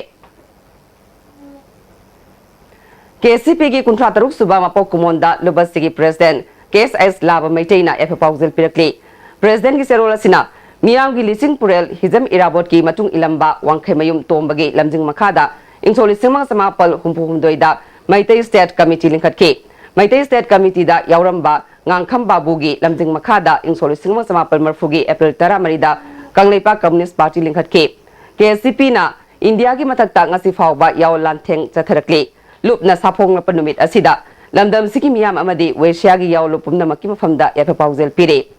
ꯀꯦ ꯑꯦꯁ ꯁꯤ ꯄꯤꯒꯤ ꯀꯨꯟꯊ꯭ꯔꯥ ꯇꯔꯨꯛ ꯁꯨꯕ ꯃꯄꯣꯛ ꯀꯨꯝꯑꯣꯟꯗ ꯂꯨꯞ ꯑꯁꯤꯒꯤ ꯄ꯭ꯔꯦꯁꯤꯗꯦꯟ ꯀꯦ ꯑꯦꯁ ꯑꯦꯁ ꯂꯥꯕ ꯃꯩꯇꯩꯅ ꯌꯥꯏꯐ ꯄꯥꯎꯖꯦꯜ ꯄꯤꯔꯛꯂꯤ꯫ ꯄ꯭ꯔꯦꯁꯤꯗꯦꯟꯒꯤ ꯆꯦꯔꯣꯜ ꯑꯁꯤꯅ ꯃꯤꯌꯥꯝꯒꯤ ꯂꯤꯆꯤꯡ ꯄꯨꯔꯦꯜ ꯍꯤꯖꯝ ꯏꯔꯥꯕꯣꯠꯀꯤ ꯃꯇꯨꯡ ꯏꯜꯂꯝꯕ ꯋꯥꯡꯈꯩꯃꯌꯨꯝ ꯇꯣꯝꯕꯒꯤ ꯂꯝꯖꯤꯡ ꯃꯈꯥꯗ ꯏꯪ ꯁꯣꯛ ꯂꯤꯁꯤꯡ ꯑꯃꯒ ꯆꯃꯥꯄꯜ ꯍꯨꯝꯐꯨ ꯍꯨꯝꯗꯣꯏꯗ ꯃꯩꯇꯩ ꯁ꯭ꯇꯦꯠ ꯀꯃꯤꯇꯤ ꯂꯤꯡꯈꯠꯈꯤ꯫ ꯃꯩꯇꯩ ꯁ꯭ꯇꯦꯠ ꯀꯃꯤꯇꯤꯗ ꯌꯥꯎꯔꯝꯕ ꯉꯥꯡꯈꯝ ꯕꯥꯕꯨꯒꯤ ꯂꯝꯖꯤꯡ ꯃꯈꯥꯗ ꯏꯪ ꯁꯣꯛ ꯂꯤꯁꯤꯡ ꯑꯃꯒ ꯆꯃꯥꯄꯜ ꯃꯔꯤꯐꯨꯒꯤ ꯑꯦꯄ꯭ꯔꯤꯜ ꯇꯔꯥꯃꯔꯤꯗ ꯀꯪꯂꯩꯄꯥꯛ ꯀꯝꯌꯨꯅꯤꯁ꯭ꯠ ꯄꯥꯔꯇꯤ ꯂꯤꯡꯈꯠꯈꯤ꯫ ꯀꯦ ꯑꯦꯁ ꯁꯤ ꯄꯤꯅ ꯏꯟꯗꯤꯌꯥꯒꯤ ꯃꯊꯛꯇ ꯉꯁꯤ ꯐꯥꯎꯕ ꯌꯥꯑꯣꯟ ꯂꯥꯟꯊꯦꯡ ꯆꯠꯊꯔꯛꯂꯤ꯫ ꯂꯨꯞꯅ ꯁꯥꯐꯣꯡꯂꯛꯄ ꯅꯨꯃꯤꯠ ꯑꯁꯤꯗ ꯂꯝꯗꯝꯁꯤꯒꯤ ꯃꯤꯌꯥꯝ ꯑꯃꯗꯤ ꯋꯦꯁꯤꯌꯥꯒꯤ ꯌꯥꯑꯣꯟꯂꯨꯞ ꯄꯨꯝꯅꯃꯛꯀꯤ ꯃꯐꯝꯗ ꯌꯥꯏꯐ ꯄꯥꯎꯖꯦꯜ ꯄꯤꯔꯤ꯫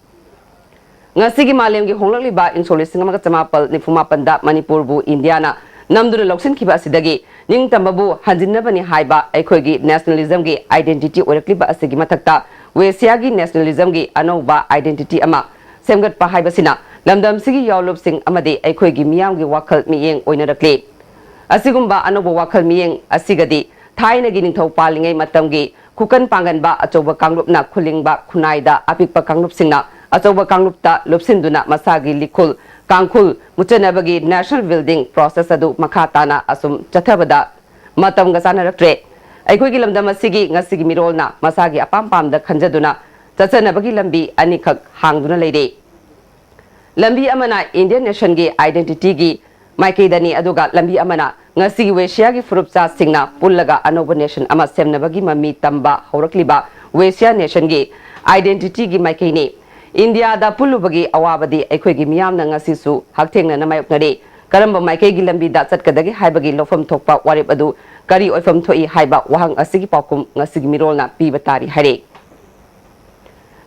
ꯉꯁꯤꯒꯤ ꯃꯥꯂꯦꯝꯒꯤ ꯍꯣꯡꯂꯛꯂꯤꯕ ꯏꯪ ꯁꯣꯛ ꯂꯤꯁꯤꯡ ꯑꯃꯒ ꯆꯃꯥꯄꯜ ꯅꯤꯐꯨ ꯃꯥꯄꯟꯗ ꯃꯅꯤꯄꯨꯔꯕꯨ ꯏꯟꯗꯤꯌꯥꯅ ꯅꯝꯗꯨꯅ ꯂꯧꯁꯤꯟꯈꯤꯕ ꯑꯁꯤꯗꯒꯤ ꯅꯤꯡꯇꯝꯕꯕꯨ ꯍꯟꯖꯤꯟꯅꯕꯅꯤ ꯍꯥꯏꯕ ꯑꯩꯈꯣꯏꯒꯤ ꯅꯦꯁꯅꯦꯂꯤꯖꯝꯒꯤ ꯑꯥꯏꯗꯦꯟꯇꯤꯇꯤ ꯑꯣꯏꯔꯛꯂꯤꯕ ꯑꯁꯤꯒꯤ ꯃꯊꯛꯇ ꯋꯦꯁꯤꯌꯥꯒꯤ ꯅꯦꯁꯅꯦꯂꯤꯖꯝꯒꯤ ꯑꯅꯧꯕ ꯑꯥꯏꯗꯦꯟꯇꯤꯇꯤ ꯑꯃ ꯁꯦꯝꯒꯠꯄ ꯍꯥꯏꯕꯁꯤꯅ ꯂꯝꯗꯝꯁꯤꯒꯤ ꯌꯥꯑꯣꯟꯂꯨꯞꯁꯤꯡ ꯑꯃꯗꯤ ꯑꯩꯈꯣꯏꯒꯤ ꯃꯤꯌꯥꯝꯒꯤ ꯋꯥꯈꯜ ꯃꯤꯠꯌꯦꯡ ꯑꯣꯏꯅꯔꯛꯂꯤ꯫ ꯑꯁꯤꯒꯨꯝꯕ ꯑꯅꯧꯕ ꯋꯥꯈꯜ ꯃꯤꯠꯌꯦꯡ ꯑꯁꯤꯒꯗꯤ ꯊꯥꯏꯅꯒꯤ ꯅꯤꯡꯊꯧ ꯄꯥꯜꯂꯤꯉꯩ ꯃꯇꯝꯒꯤ ꯈꯨꯀꯟ ꯄꯥꯡꯒꯟꯕ ꯑꯆꯧꯕ ꯀꯥꯡꯂꯨꯞꯅ ꯈꯨꯂꯤꯡꯕ ꯈꯨꯟꯅꯥꯏꯗ ꯑꯄꯤꯛꯄ ꯀꯥꯡꯂꯨꯞꯁꯤꯡꯅ ꯑꯆꯧꯕ ꯀꯥꯡꯂꯨꯞꯇ ꯂꯨꯞꯁꯤꯟꯗꯨꯅ ꯃꯁꯥꯒꯤ ꯂꯤꯈꯨꯜ ꯀꯥꯡꯈꯨꯜ ꯃꯨꯠꯆꯅꯕꯒꯤ national building process ꯑꯗꯨ ꯃꯈꯥ ꯇꯥꯅ ꯑꯁꯨꯝ ꯆꯠꯊꯕꯗ ꯃꯇꯝꯒ ꯆꯥꯅꯔꯛꯇ꯭ꯔꯦ꯫ ꯑꯩꯈꯣꯏꯒꯤ ꯂꯝꯗꯝ ꯑꯁꯤꯒꯤ ꯉꯁꯤꯒꯤ ꯃꯤꯔꯣꯜꯅ ꯃꯁꯥꯒꯤ ꯑꯄꯥꯝ ꯄꯥꯝꯗ ꯈꯟꯖꯗꯨꯅ ꯆꯠꯆꯅꯕꯒꯤ ꯂꯝꯕꯤ ꯑꯅꯤꯈꯛ ꯍꯥꯡꯗꯨꯅ ꯂꯩꯔꯦ꯫ ꯂꯝꯕꯤ ꯑꯃꯅ Indian nationꯒꯤ identityꯒꯤ ꯃꯥꯏꯀꯩꯗꯅꯤ, ꯑꯗꯨꯒ ꯂꯝꯕꯤ ꯑꯃꯅ ꯉꯁꯤꯒꯤ ꯋꯦꯁꯤꯌꯥꯒꯤ ꯐꯨꯔꯨꯞꯆꯥꯁꯤꯡꯅ ꯄꯨꯜꯂꯒ ꯑꯅꯧꯕ nation ꯑꯃ ꯁꯦꯝꯅꯕꯒꯤ ꯃꯃꯤ ꯇꯝꯕ ꯍꯧꯔꯛꯂꯤꯕ ꯋꯦꯁꯤꯌꯥ nationꯒꯤ identityꯒꯤ ꯃꯥꯏꯀꯩꯅꯤ꯫ ꯏꯟꯗꯤꯌꯥꯗ ꯄꯨꯜꯂꯨꯕꯒꯤ ꯑꯋꯥꯕꯗꯤ ꯑꯩꯈꯣꯏꯒꯤ ꯃꯤꯌꯥꯝꯅ ꯉꯁꯤꯁꯨ ꯍꯛꯊꯦꯡꯅꯅ ꯃꯥꯌꯣꯛꯅꯔꯤ꯫ ꯀꯔꯝꯕ ꯃꯥꯏꯀꯩꯒꯤ ꯂꯝꯕꯤꯗ ꯆꯠꯀꯗꯒꯦ ꯍꯥꯏꯕꯒꯤ ꯂꯧꯐꯝ ꯊꯣꯛꯄ ꯋꯥꯔꯦꯞ ꯑꯗꯨ ꯀꯔꯤ ꯑꯣꯏꯐꯝ ꯊꯣꯛꯏ ꯍꯥꯏꯕ ꯋꯥꯍꯪ ꯑꯁꯤꯒꯤ ꯄꯥꯎꯈꯨꯝ ꯉꯁꯤꯒꯤ ꯃꯤꯔꯣꯜꯅ ꯄꯤꯕ ꯇꯥꯔꯤ ꯍꯥꯏꯔꯤ꯫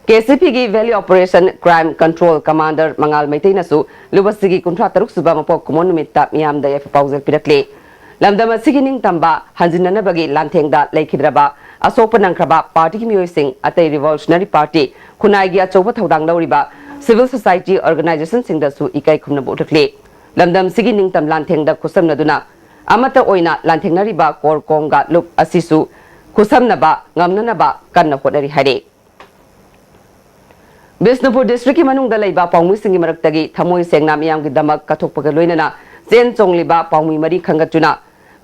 ꯀꯦ ꯁꯤ ꯄꯤꯒꯤ Valley Operation Crime Control Commander ꯃꯉꯥꯜ ꯃꯩꯇꯩꯅꯁꯨ ꯂꯨꯞ ꯑꯁꯤꯒꯤ ꯀꯨꯟꯊ꯭ꯔꯥ ꯇꯔꯨꯛ ꯁꯨꯕ ꯃꯄꯣꯛ ꯀꯨꯝꯑꯣꯟ ꯅꯨꯃꯤꯠꯇ ꯃꯤꯌꯥꯝꯗ ꯌꯥꯏꯐ ꯄꯥꯎꯖꯦꯜ ꯄꯤꯔꯛꯂꯤ꯫ ꯂꯝꯗꯝ ꯑꯁꯤꯒꯤ ꯅꯤꯡꯇꯝꯕ ꯍꯟꯖꯤꯟꯅꯅꯕꯒꯤ ꯂꯥꯟꯊꯦꯡꯗ ꯂꯩꯈꯤꯗ꯭ꯔꯕ ꯑꯁꯣꯛꯄ ꯅꯪꯈ꯭ꯔꯕ ꯄꯥꯔꯇꯤꯒꯤ ꯃꯤꯑꯣꯏꯁꯤꯡ, ꯑꯇꯩ revolutionary party, ꯈꯨꯟꯅꯥꯏꯒꯤ ꯑꯆꯧꯕ ꯊꯧꯗꯥꯡ ꯂꯧꯔꯤꯕ civil society organizationꯁꯤꯡꯗꯁꯨ ꯏꯀꯥꯏ ꯈꯨꯝꯅꯕ ꯎꯠꯂꯛꯂꯤ꯫ ꯂꯝꯗꯝꯁꯤꯒꯤ ꯅꯤꯡꯇꯝ ꯂꯥꯟꯊꯦꯡꯗ ꯈꯨꯠꯁꯝꯅꯗꯨꯅ ꯑꯃꯠꯇ ꯑꯣꯏꯅ ꯂꯥꯟꯊꯦꯡꯅꯔꯤꯕ ꯀꯣꯔ ꯀꯣꯡꯒ ꯂꯨꯞ ꯑꯁꯤꯁꯨ ꯈꯨꯠꯁꯝꯅꯕ ꯉꯝꯅꯅꯕ ꯀꯟꯅ ꯍꯣꯠꯅꯔꯤ ꯍꯥꯏꯔꯤ꯫ ꯕꯤꯁꯅꯨꯄꯨꯔ ꯗꯤꯁꯇ꯭ꯔꯤꯛꯀꯤ ꯃꯅꯨꯡꯗ ꯂꯩꯕ ꯄꯥꯎꯃꯤꯁꯤꯡꯒꯤ ꯃꯔꯛꯇꯒꯤ ꯊꯃꯣꯏ ꯁꯦꯡꯅ ꯃꯤꯌꯥꯝꯒꯤꯗꯃꯛ ꯀꯠꯊꯣꯛꯄꯒ ꯂꯣꯏꯅꯅ ꯆꯦꯟ ꯆꯣꯡꯂꯤꯕ ꯄꯥꯎꯃꯤ ꯃꯔꯤ ꯈꯟꯒꯠꯇꯨꯅ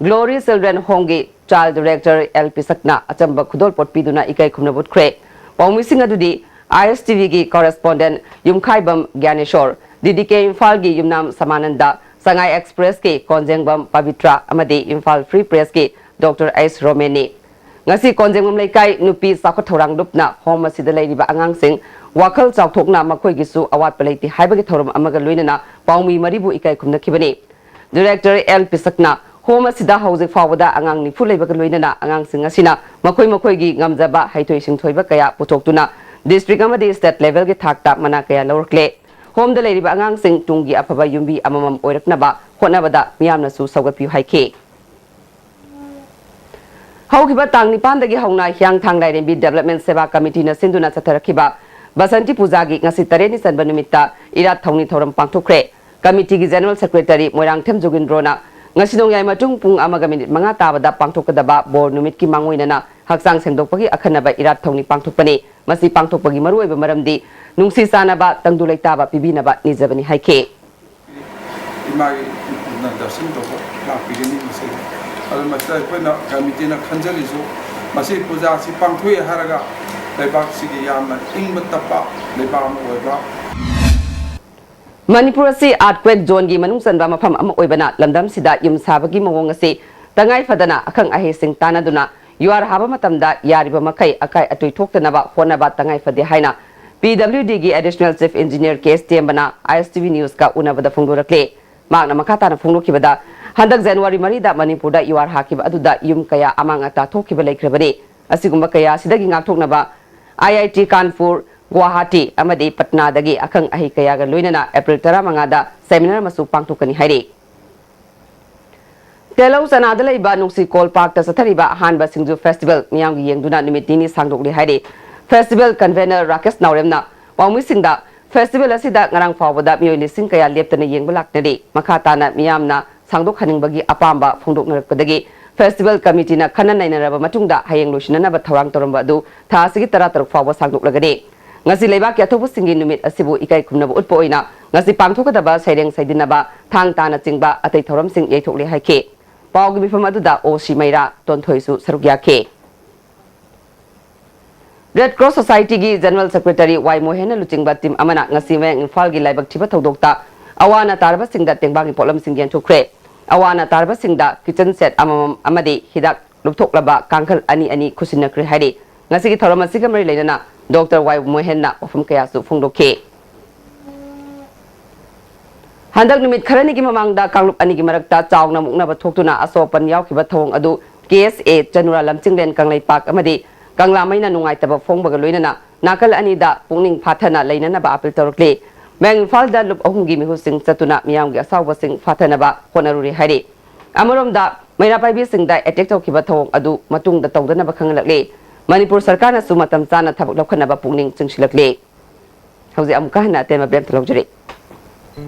ꯒ꯭ꯂꯣꯔꯤ ꯆꯤꯜꯗ꯭ꯔꯦꯟ ꯍꯣꯝꯒꯤ ꯆꯥꯏꯜ ꯗꯤꯔꯦꯛꯇꯔ ꯑꯦꯜ ꯄꯤꯁꯛꯅ ꯑꯆꯝꯕ ꯈꯨꯗꯣꯜꯄꯣꯠ ꯄꯤꯗꯨꯅ ꯏꯀꯥꯏ ꯈꯨꯝꯅꯕ ꯎꯠꯈ꯭ꯔꯦ꯫ ꯄꯥꯎꯃꯤꯁꯤꯡ ꯑꯗꯨꯗꯤ ꯑꯥꯏ ꯑꯦꯁ ꯇꯤ ꯚꯤꯒꯤ ꯀꯣꯔꯦꯁꯄꯣꯟꯗꯦꯟ ꯌꯨꯝꯈꯥꯏꯕꯝ ꯒ꯭ꯌꯥꯅꯦꯁꯣꯔ, ꯗꯤ ꯗꯤ ꯀꯦ ꯏꯝꯐꯥꯜꯒꯤ ꯌꯨꯝꯅꯥꯝ ꯁꯃꯥꯅꯟꯗ, ꯁꯉꯥꯏ ꯑꯦꯛꯁꯄ꯭ꯔꯦꯁꯀꯤ ꯀꯣꯟꯖꯦꯡꯕꯝ ꯄꯕꯤꯇ꯭ꯔ ꯑꯃꯗꯤ ꯏꯝꯐꯥꯜ ꯐ꯭ꯔꯤ ꯄ꯭ꯔꯦꯁꯀꯤ ꯗꯣꯛꯇꯔ ꯑꯩꯁ ꯔꯣꯃꯦꯟꯅꯤ꯫ ꯉꯁꯤ ꯀꯣꯟꯖꯦꯡꯕꯝ ꯂꯩꯀꯥꯏ ꯅꯨꯄꯤ ꯆꯥꯎꯈꯠ ꯊꯧꯔꯥꯡ ꯂꯨꯞꯅ ꯍꯣꯝ ꯑꯁꯤꯗ ꯂꯩꯔꯤꯕ ꯑꯉꯥꯡꯁꯤꯡ ꯋꯥꯈꯜ ꯆꯥꯎꯊꯣꯛꯅ ꯃꯈꯣꯏꯒꯤꯁꯨ ꯑꯋꯥꯠꯄ ꯂꯩꯇꯦ ꯍꯥꯏꯕꯒꯤ ꯊꯧꯔꯝ ꯑꯃꯒ ꯂꯣꯏꯅꯅ ꯄꯥꯎꯃꯤ ꯃꯔꯤꯕꯨ ꯏꯀꯥꯏ ꯈꯨꯝꯅꯈꯤꯕꯅꯤ꯫ ꯗꯤꯔꯦꯛꯇꯔ ꯑꯦꯜ ꯄꯤꯁꯛꯅ ꯍꯣꯝ ꯑꯁꯤꯗ ꯍꯧꯖꯤꯛ ꯐꯥꯎꯕꯗ ꯑꯉꯥꯡ ꯅꯤꯐꯨ ꯂꯩꯕꯒ ꯂꯣꯏꯅꯅ ꯑꯉꯥꯡꯁꯤꯡ ꯑꯁꯤꯅ ꯃꯈꯣꯏ ꯃꯈꯣꯏꯒꯤ ꯉꯝꯖꯕ ꯍꯩꯊꯣꯏ ꯁꯤꯡꯊꯣꯏꯕ ꯀꯌꯥ ꯄꯨꯊꯣꯛꯇꯨꯅ ꯗꯤꯁꯇ꯭ꯔꯤꯛ ꯑꯃꯗꯤ ꯁ꯭ꯇꯦꯠ ꯂꯦꯚꯦꯜꯒꯤ ꯊꯥꯛꯇ ꯃꯅꯥ ꯀꯌꯥ ꯂꯧꯔꯛꯂꯦ꯫ ꯍꯣꯝꯗ ꯂꯩꯔꯤꯕ ꯑꯉꯥꯡꯁꯤꯡ ꯇꯨꯡꯒꯤ ꯑꯐꯕ ꯌꯨꯝꯕꯤ ꯑꯃꯃꯝ ꯑꯣꯏꯔꯛꯅꯕ ꯍꯣꯠꯅꯕꯗ ꯃꯤꯌꯥꯝꯅꯁꯨ ꯁꯧꯒꯠꯄꯤꯌꯨ ꯍꯥꯏꯈꯤ꯫ ꯍꯧꯈꯤꯕ ꯇꯥꯡ ꯅꯤꯄꯥꯟꯗꯒꯤ ꯍꯧꯅ ꯍꯤꯌꯥꯡꯊꯥꯡ ꯂꯥꯏꯔꯦꯝꯕꯤ ꯗꯦꯕꯂꯞꯃꯦꯟ ꯁꯦꯕꯥ ꯀꯃꯤꯇꯤꯅ ꯁꯤꯟꯗꯨꯅ ꯆꯠꯊꯔꯛꯈꯤꯕ ꯕꯁꯟꯇꯤ ꯄꯨꯖꯥꯒꯤ ꯉꯁꯤ ꯇꯔꯦꯠꯅꯤ ꯆꯟꯕ ꯅꯨꯃꯤꯠꯇ ꯏꯔꯥꯠ ꯊꯧꯅꯤ ꯊꯧꯔꯝ ꯄꯥꯡꯊꯣꯛꯈ꯭ꯔꯦ꯫ ꯀꯃꯤꯇꯤꯒꯤ ꯖꯦꯅꯔꯦꯜ ꯁꯦꯀ꯭ꯔꯦꯇꯔꯤ ꯃꯣꯏꯔꯥꯡꯊꯦꯝ ꯖꯣꯒꯤꯟꯗ꯭ꯔꯣꯅ ꯉꯁꯤ ꯅꯣꯡꯌꯥꯏ ꯃꯇꯨꯡ ꯄꯨꯡ ꯑꯃꯒ ꯃꯤꯅꯤꯠ ꯃꯉꯥ ꯇꯥꯕꯗ ꯄꯥꯡꯊꯣꯛꯀꯗꯕ ꯕꯣꯔ ꯅꯨꯃꯤꯠꯀꯤ ꯃꯥꯡꯑꯣꯏꯅꯅ ꯍꯛꯆꯥꯡ ꯁꯦꯡꯗꯣꯛꯄꯒꯤ ꯑꯈꯟꯅꯕ ꯏꯔꯥꯠ ꯊꯧꯅꯤ ꯄꯥꯡꯊꯣꯛꯄꯅꯤ꯫ ꯃꯁꯤ ꯄꯥꯡꯊꯣꯛꯄꯒꯤ ꯃꯔꯨꯑꯣꯏꯕ ꯃꯔꯝꯗꯤ ꯅꯨꯡꯁꯤ ꯆꯥꯟꯅꯕ, ꯇꯪꯗꯨ ꯂꯩꯇꯥꯕ ꯄꯤꯕꯤꯅꯕ ꯅꯤꯖꯕꯅꯤ ꯍꯥꯏꯈꯤ꯫ ꯏꯃꯥꯒꯤ ꯗꯔꯁꯟ ꯇꯧꯕ ꯂꯥꯛꯄꯤꯒꯅꯤ ꯃꯁꯤꯗ꯫ ꯑꯗꯨ ꯃꯁꯤꯗ ꯑꯩꯈꯣꯏꯅ ꯀꯃꯤꯇꯤꯅ ꯈꯟꯖꯔꯤꯁꯨ, ꯃꯁꯤ ꯄꯨꯖꯥꯁꯤ ꯄꯥꯡꯊꯣꯛꯑꯦ ꯍꯥꯏꯔꯒ ꯂꯩꯕꯥꯛꯁꯤꯒꯤ ꯌꯥꯝꯅ ꯏꯪꯕ ꯇꯞꯄ ꯂꯩꯕꯥꯛ ꯑꯃ ꯑꯣꯏꯕ꯫ ꯃꯅꯤꯄꯨꯔ ꯑꯁꯤ earthquake zoneꯒꯤ ꯃꯅꯨꯡ ꯆꯟꯕ ꯃꯐꯝ ꯑꯃ ꯑꯣꯏꯕꯅ ꯂꯝꯗꯝꯁꯤꯗ ꯌꯨꯝ ꯁꯥꯕꯒꯤ ꯃꯑꯣꯡ ꯑꯁꯤ ꯇꯉꯥꯏ ꯐꯗꯅ ꯑꯈꯪ ꯑꯍꯩꯁꯤꯡ ꯇꯥꯟꯅꯗꯨꯅ ꯌꯨꯍꯥꯔ ꯍꯥꯕ ꯃꯇꯝꯗ ꯌꯥꯔꯤꯕ ꯃꯈꯩ ꯑꯀꯥꯏ ꯑꯇꯣꯏ ꯊꯣꯛꯇꯅꯕ ꯍꯣꯠꯅꯕ ꯇꯉꯥꯏ ꯐꯗꯦ ꯍꯥꯏꯅ P W Dꯒꯤ Additional Chief Engineer K S ꯇꯦꯝꯕꯅ I S T V Newsꯀ ꯎꯅꯕꯗ ꯐꯣꯡꯗꯣꯔꯛꯂꯤ꯫ ꯃꯍꯥꯛꯅ ꯃꯈꯥ ꯇꯥꯅ ꯐꯣꯡꯗꯣꯛꯈꯤꯕꯗ, ꯍꯟꯗꯛ ꯖꯅꯋꯥꯔꯤ ꯃꯔꯤꯗ ꯃꯅꯤꯄꯨꯔꯗ ꯌꯨꯍꯥꯔ ꯍꯥꯈꯤꯕ ꯑꯗꯨꯗ ꯌꯨꯝ ꯀꯌꯥ ꯑꯃꯥꯡ ꯑꯇꯥ ꯊꯣꯛꯈꯤꯕ ꯂꯩꯈ꯭ꯔꯕꯅꯤ꯫ ꯑꯁꯤꯒꯨꯝꯕ ꯀꯌꯥ ꯑꯁꯤꯗꯒꯤ ꯉꯥꯛꯊꯣꯛꯅꯕ I I T Kanpur, Guwahati ꯑꯃꯗꯤ ꯄꯠꯅꯥꯗꯒꯤ ꯑꯈꯪ ꯑꯍꯩ ꯀꯌꯥꯒ ꯂꯣꯏꯅꯅ April ꯇꯔꯥꯃꯉꯥꯗ seminar ꯑꯃꯁꯨ ꯄꯥꯡꯊꯣꯛꯀꯅꯤ ꯍꯥꯏꯔꯤ꯫ ꯇꯦꯂꯧ ꯆꯅꯥꯗ ꯂꯩꯕ ꯅꯨꯡꯁꯤꯀꯣꯜ ꯄꯥꯔꯛꯇ ꯆꯠꯊꯔꯤꯕ ꯑꯍꯥꯟꯕ ꯁꯤꯡꯖꯨ festival ꯃꯤꯌꯥꯝꯒꯤ ꯌꯦꯡꯗꯨꯅ ꯅꯨꯃꯤꯠ ꯅꯤꯅꯤ ꯁꯥꯡꯗꯣꯛꯂꯤ ꯍꯥꯏꯔꯤ꯫ Festival convener ꯔꯥꯀꯦꯁ ꯅꯥꯎꯔꯦꯝꯅ ꯄꯥꯎꯃꯤꯁꯤꯡꯗ festival ꯑꯁꯤꯗ ꯉꯔꯥꯡ ꯐꯥꯎꯕꯗ ꯃꯤꯑꯣꯏ ꯂꯤꯁꯤꯡ ꯀꯌꯥ ꯂꯦꯞꯇꯅ ꯌꯦꯡꯕ ꯂꯥꯛꯅꯔꯤ꯫ ꯃꯈꯥ ꯇꯥꯅ ꯃꯤꯌꯥꯝꯅ ꯁꯥꯡꯗꯣꯛꯍꯟꯅꯤꯡꯕꯒꯤ ꯑꯄꯥꯝꯕ ꯐꯣꯡꯗꯣꯛꯅꯔꯛꯄꯗꯒꯤ festival committeeꯅ ꯈꯟꯅ ꯅꯩꯅꯔꯕ ꯃꯇꯨꯡꯗ ꯍꯌꯦꯡ ꯂꯣꯏꯁꯤꯟꯅꯅꯕ ꯊꯧꯔꯥꯡ ꯇꯧꯔꯝꯕ ꯑꯗꯨ ꯊꯥ ꯑꯁꯤꯒꯤ ꯇꯔꯥꯇꯔꯨꯛ ꯐꯥꯎꯕ ꯁꯥꯡꯗꯣꯛꯂꯒꯅꯤ꯫ ꯉꯁꯤ ꯂꯩꯕꯥꯛꯀꯤ ꯑꯊꯧꯕꯁꯤꯡꯒꯤ ꯅꯨꯃꯤꯠ ꯑꯁꯤꯕꯨ ꯏꯀꯥꯏ ꯈꯨꯝꯅꯕ ꯎꯠꯄ ꯑꯣꯏꯅ ꯉꯁꯤ ꯄꯥꯡꯊꯣꯛꯀꯗꯕ ꯁꯩꯔꯦꯡ ꯁꯩꯗꯤꯟꯅꯕ, ꯊꯥꯡ ꯇꯥꯅꯆꯤꯡꯕ ꯑꯇꯩ ꯊꯧꯔꯝꯁꯤꯡ ꯌꯩꯊꯣꯛꯂꯦ ꯍꯥꯏꯈꯤ꯫ ꯄꯥꯎꯒꯤ ꯃꯤꯐꯝ ꯑꯗꯨꯗ ꯑꯣ ꯁꯤ ꯃꯩꯔꯥ, ꯇꯣꯟꯊꯣꯏꯁꯨ ꯁꯔꯨꯛ ꯌꯥꯈꯤ꯫ ꯔꯦꯗ ꯀ꯭ꯔꯣꯁ ꯁꯣꯁꯥꯏꯇꯤꯒꯤ ꯖꯦꯅꯔꯦꯜ ꯁꯦꯀ꯭ꯔꯦꯇꯔꯤ ꯋꯥꯏ ꯃꯣꯍꯦꯟꯅ ꯂꯨꯆꯤꯡꯕ ꯇꯤꯝ ꯑꯃꯅ ꯉꯁꯤ ꯃꯌꯥꯡ ꯏꯝꯐꯥꯜꯒꯤ ꯂꯥꯏꯕꯛ ꯊꯤꯕ ꯊꯧꯗꯣꯛꯇ ꯑꯋꯥ ꯑꯅꯥ ꯇꯥꯔꯕꯁꯤꯡꯗ ꯇꯦꯡꯕꯥꯡꯒꯤ ꯄꯣꯠꯂꯝꯁꯤꯡ ꯌꯦꯟꯊꯣꯛꯈ꯭ꯔꯦ꯫ ꯑꯋꯥ ꯑꯅꯥ ꯇꯥꯔꯕꯁꯤꯡꯗ ꯀꯤꯆꯟ ꯁꯦꯠ ꯑꯃꯃꯝ ꯑꯃꯗꯤ ꯍꯤꯗꯥꯛ ꯂꯨꯞꯊꯣꯛꯂꯕ ꯀꯥꯡꯈꯜ ꯑꯅꯤ ꯑꯅꯤ ꯈꯨꯠꯁꯤꯟꯅꯈ꯭ꯔꯦ ꯍꯥꯏꯔꯤ꯫ ꯉꯁꯤꯒꯤ ꯊꯧꯔꯝ ꯑꯁꯤꯒ ꯃꯔꯤ ꯂꯩꯅꯅ ꯗꯣꯛꯇꯔ ꯋꯥꯏ ꯃꯣꯍꯦꯟꯅ ꯋꯥꯐꯝ ꯀꯌꯥꯁꯨ ꯐꯣꯡꯗꯣꯛꯈꯤ꯫ ꯍꯟꯗꯛ ꯅꯨꯃꯤꯠ ꯈꯔꯅꯤꯒꯤ ꯃꯃꯥꯡꯗ ꯀꯥꯡꯂꯨꯞ ꯑꯅꯤꯒꯤ ꯃꯔꯛꯇ ꯆꯥꯎꯅ ꯃꯨꯛꯅꯕ ꯊꯣꯛꯇꯨꯅ ꯑꯁꯣꯛ ꯑꯄꯟ ꯌꯥꯎꯈꯤꯕ ꯊꯧꯑꯣꯡ ꯑꯗꯨ ꯀꯦ ꯑꯦꯁ ꯑꯦ ꯆꯅꯨꯔꯥ ꯂꯝꯖꯤꯡꯂꯦꯟ ꯀꯪꯂꯩꯄꯥꯛ ꯑꯃꯗꯤ ꯀꯪꯂꯥꯃꯩꯅ ꯅꯨꯡꯉꯥꯏꯇꯕ ꯐꯣꯡꯕꯒ ꯂꯣꯏꯅꯅ ꯅꯥꯀꯜ ꯑꯅꯤꯗ ꯄꯨꯛꯅꯤꯡ ꯐꯥꯊꯅ ꯂꯩꯅꯅꯕ ꯑꯄꯤꯜ ꯇꯧꯔꯛꯂꯤ꯫ ꯃꯌꯥꯡ ꯏꯝꯐꯥꯜꯗ ꯂꯨꯞ ꯑꯍꯨꯝꯒꯤ ꯃꯤꯍꯨꯠꯁꯤꯡ ꯆꯠꯇꯨꯅ ꯃꯤꯌꯥꯝꯒꯤ ꯑꯁꯥꯎꯕꯁꯤꯡ ꯐꯥꯊꯅꯕ ꯍꯣꯠꯅꯔꯨꯔꯦ ꯍꯥꯏꯔꯤ꯫ ꯑꯃꯔꯣꯝꯗ ꯃꯩꯔꯥ ꯄꯥꯏꯕꯤꯁꯤꯡꯗ ꯑꯦꯇꯦꯛ ꯇꯧꯈꯤꯕ ꯊꯧꯑꯣꯡ ꯑꯗꯨ ꯃꯇꯨꯡꯗ ꯇꯧꯗꯅꯕ ꯈꯪꯍꯜꯂꯛꯂꯤ꯫ ꯃꯅꯤꯄꯨꯔ ꯁꯔꯀꯥꯔꯅꯁꯨ ꯃꯇꯝ ꯆꯥꯅ ꯊꯕꯛ ꯂꯧꯈꯠꯅꯕ ꯄꯨꯛꯅꯤꯡ ꯆꯤꯡꯁꯤꯜꯂꯛꯂꯤ꯫ ꯍꯧꯖꯤꯛ ꯑꯃꯨꯛꯀ ꯍꯟꯅ ꯑꯇꯦꯟꯕ break ꯂꯧꯖꯔꯤ꯫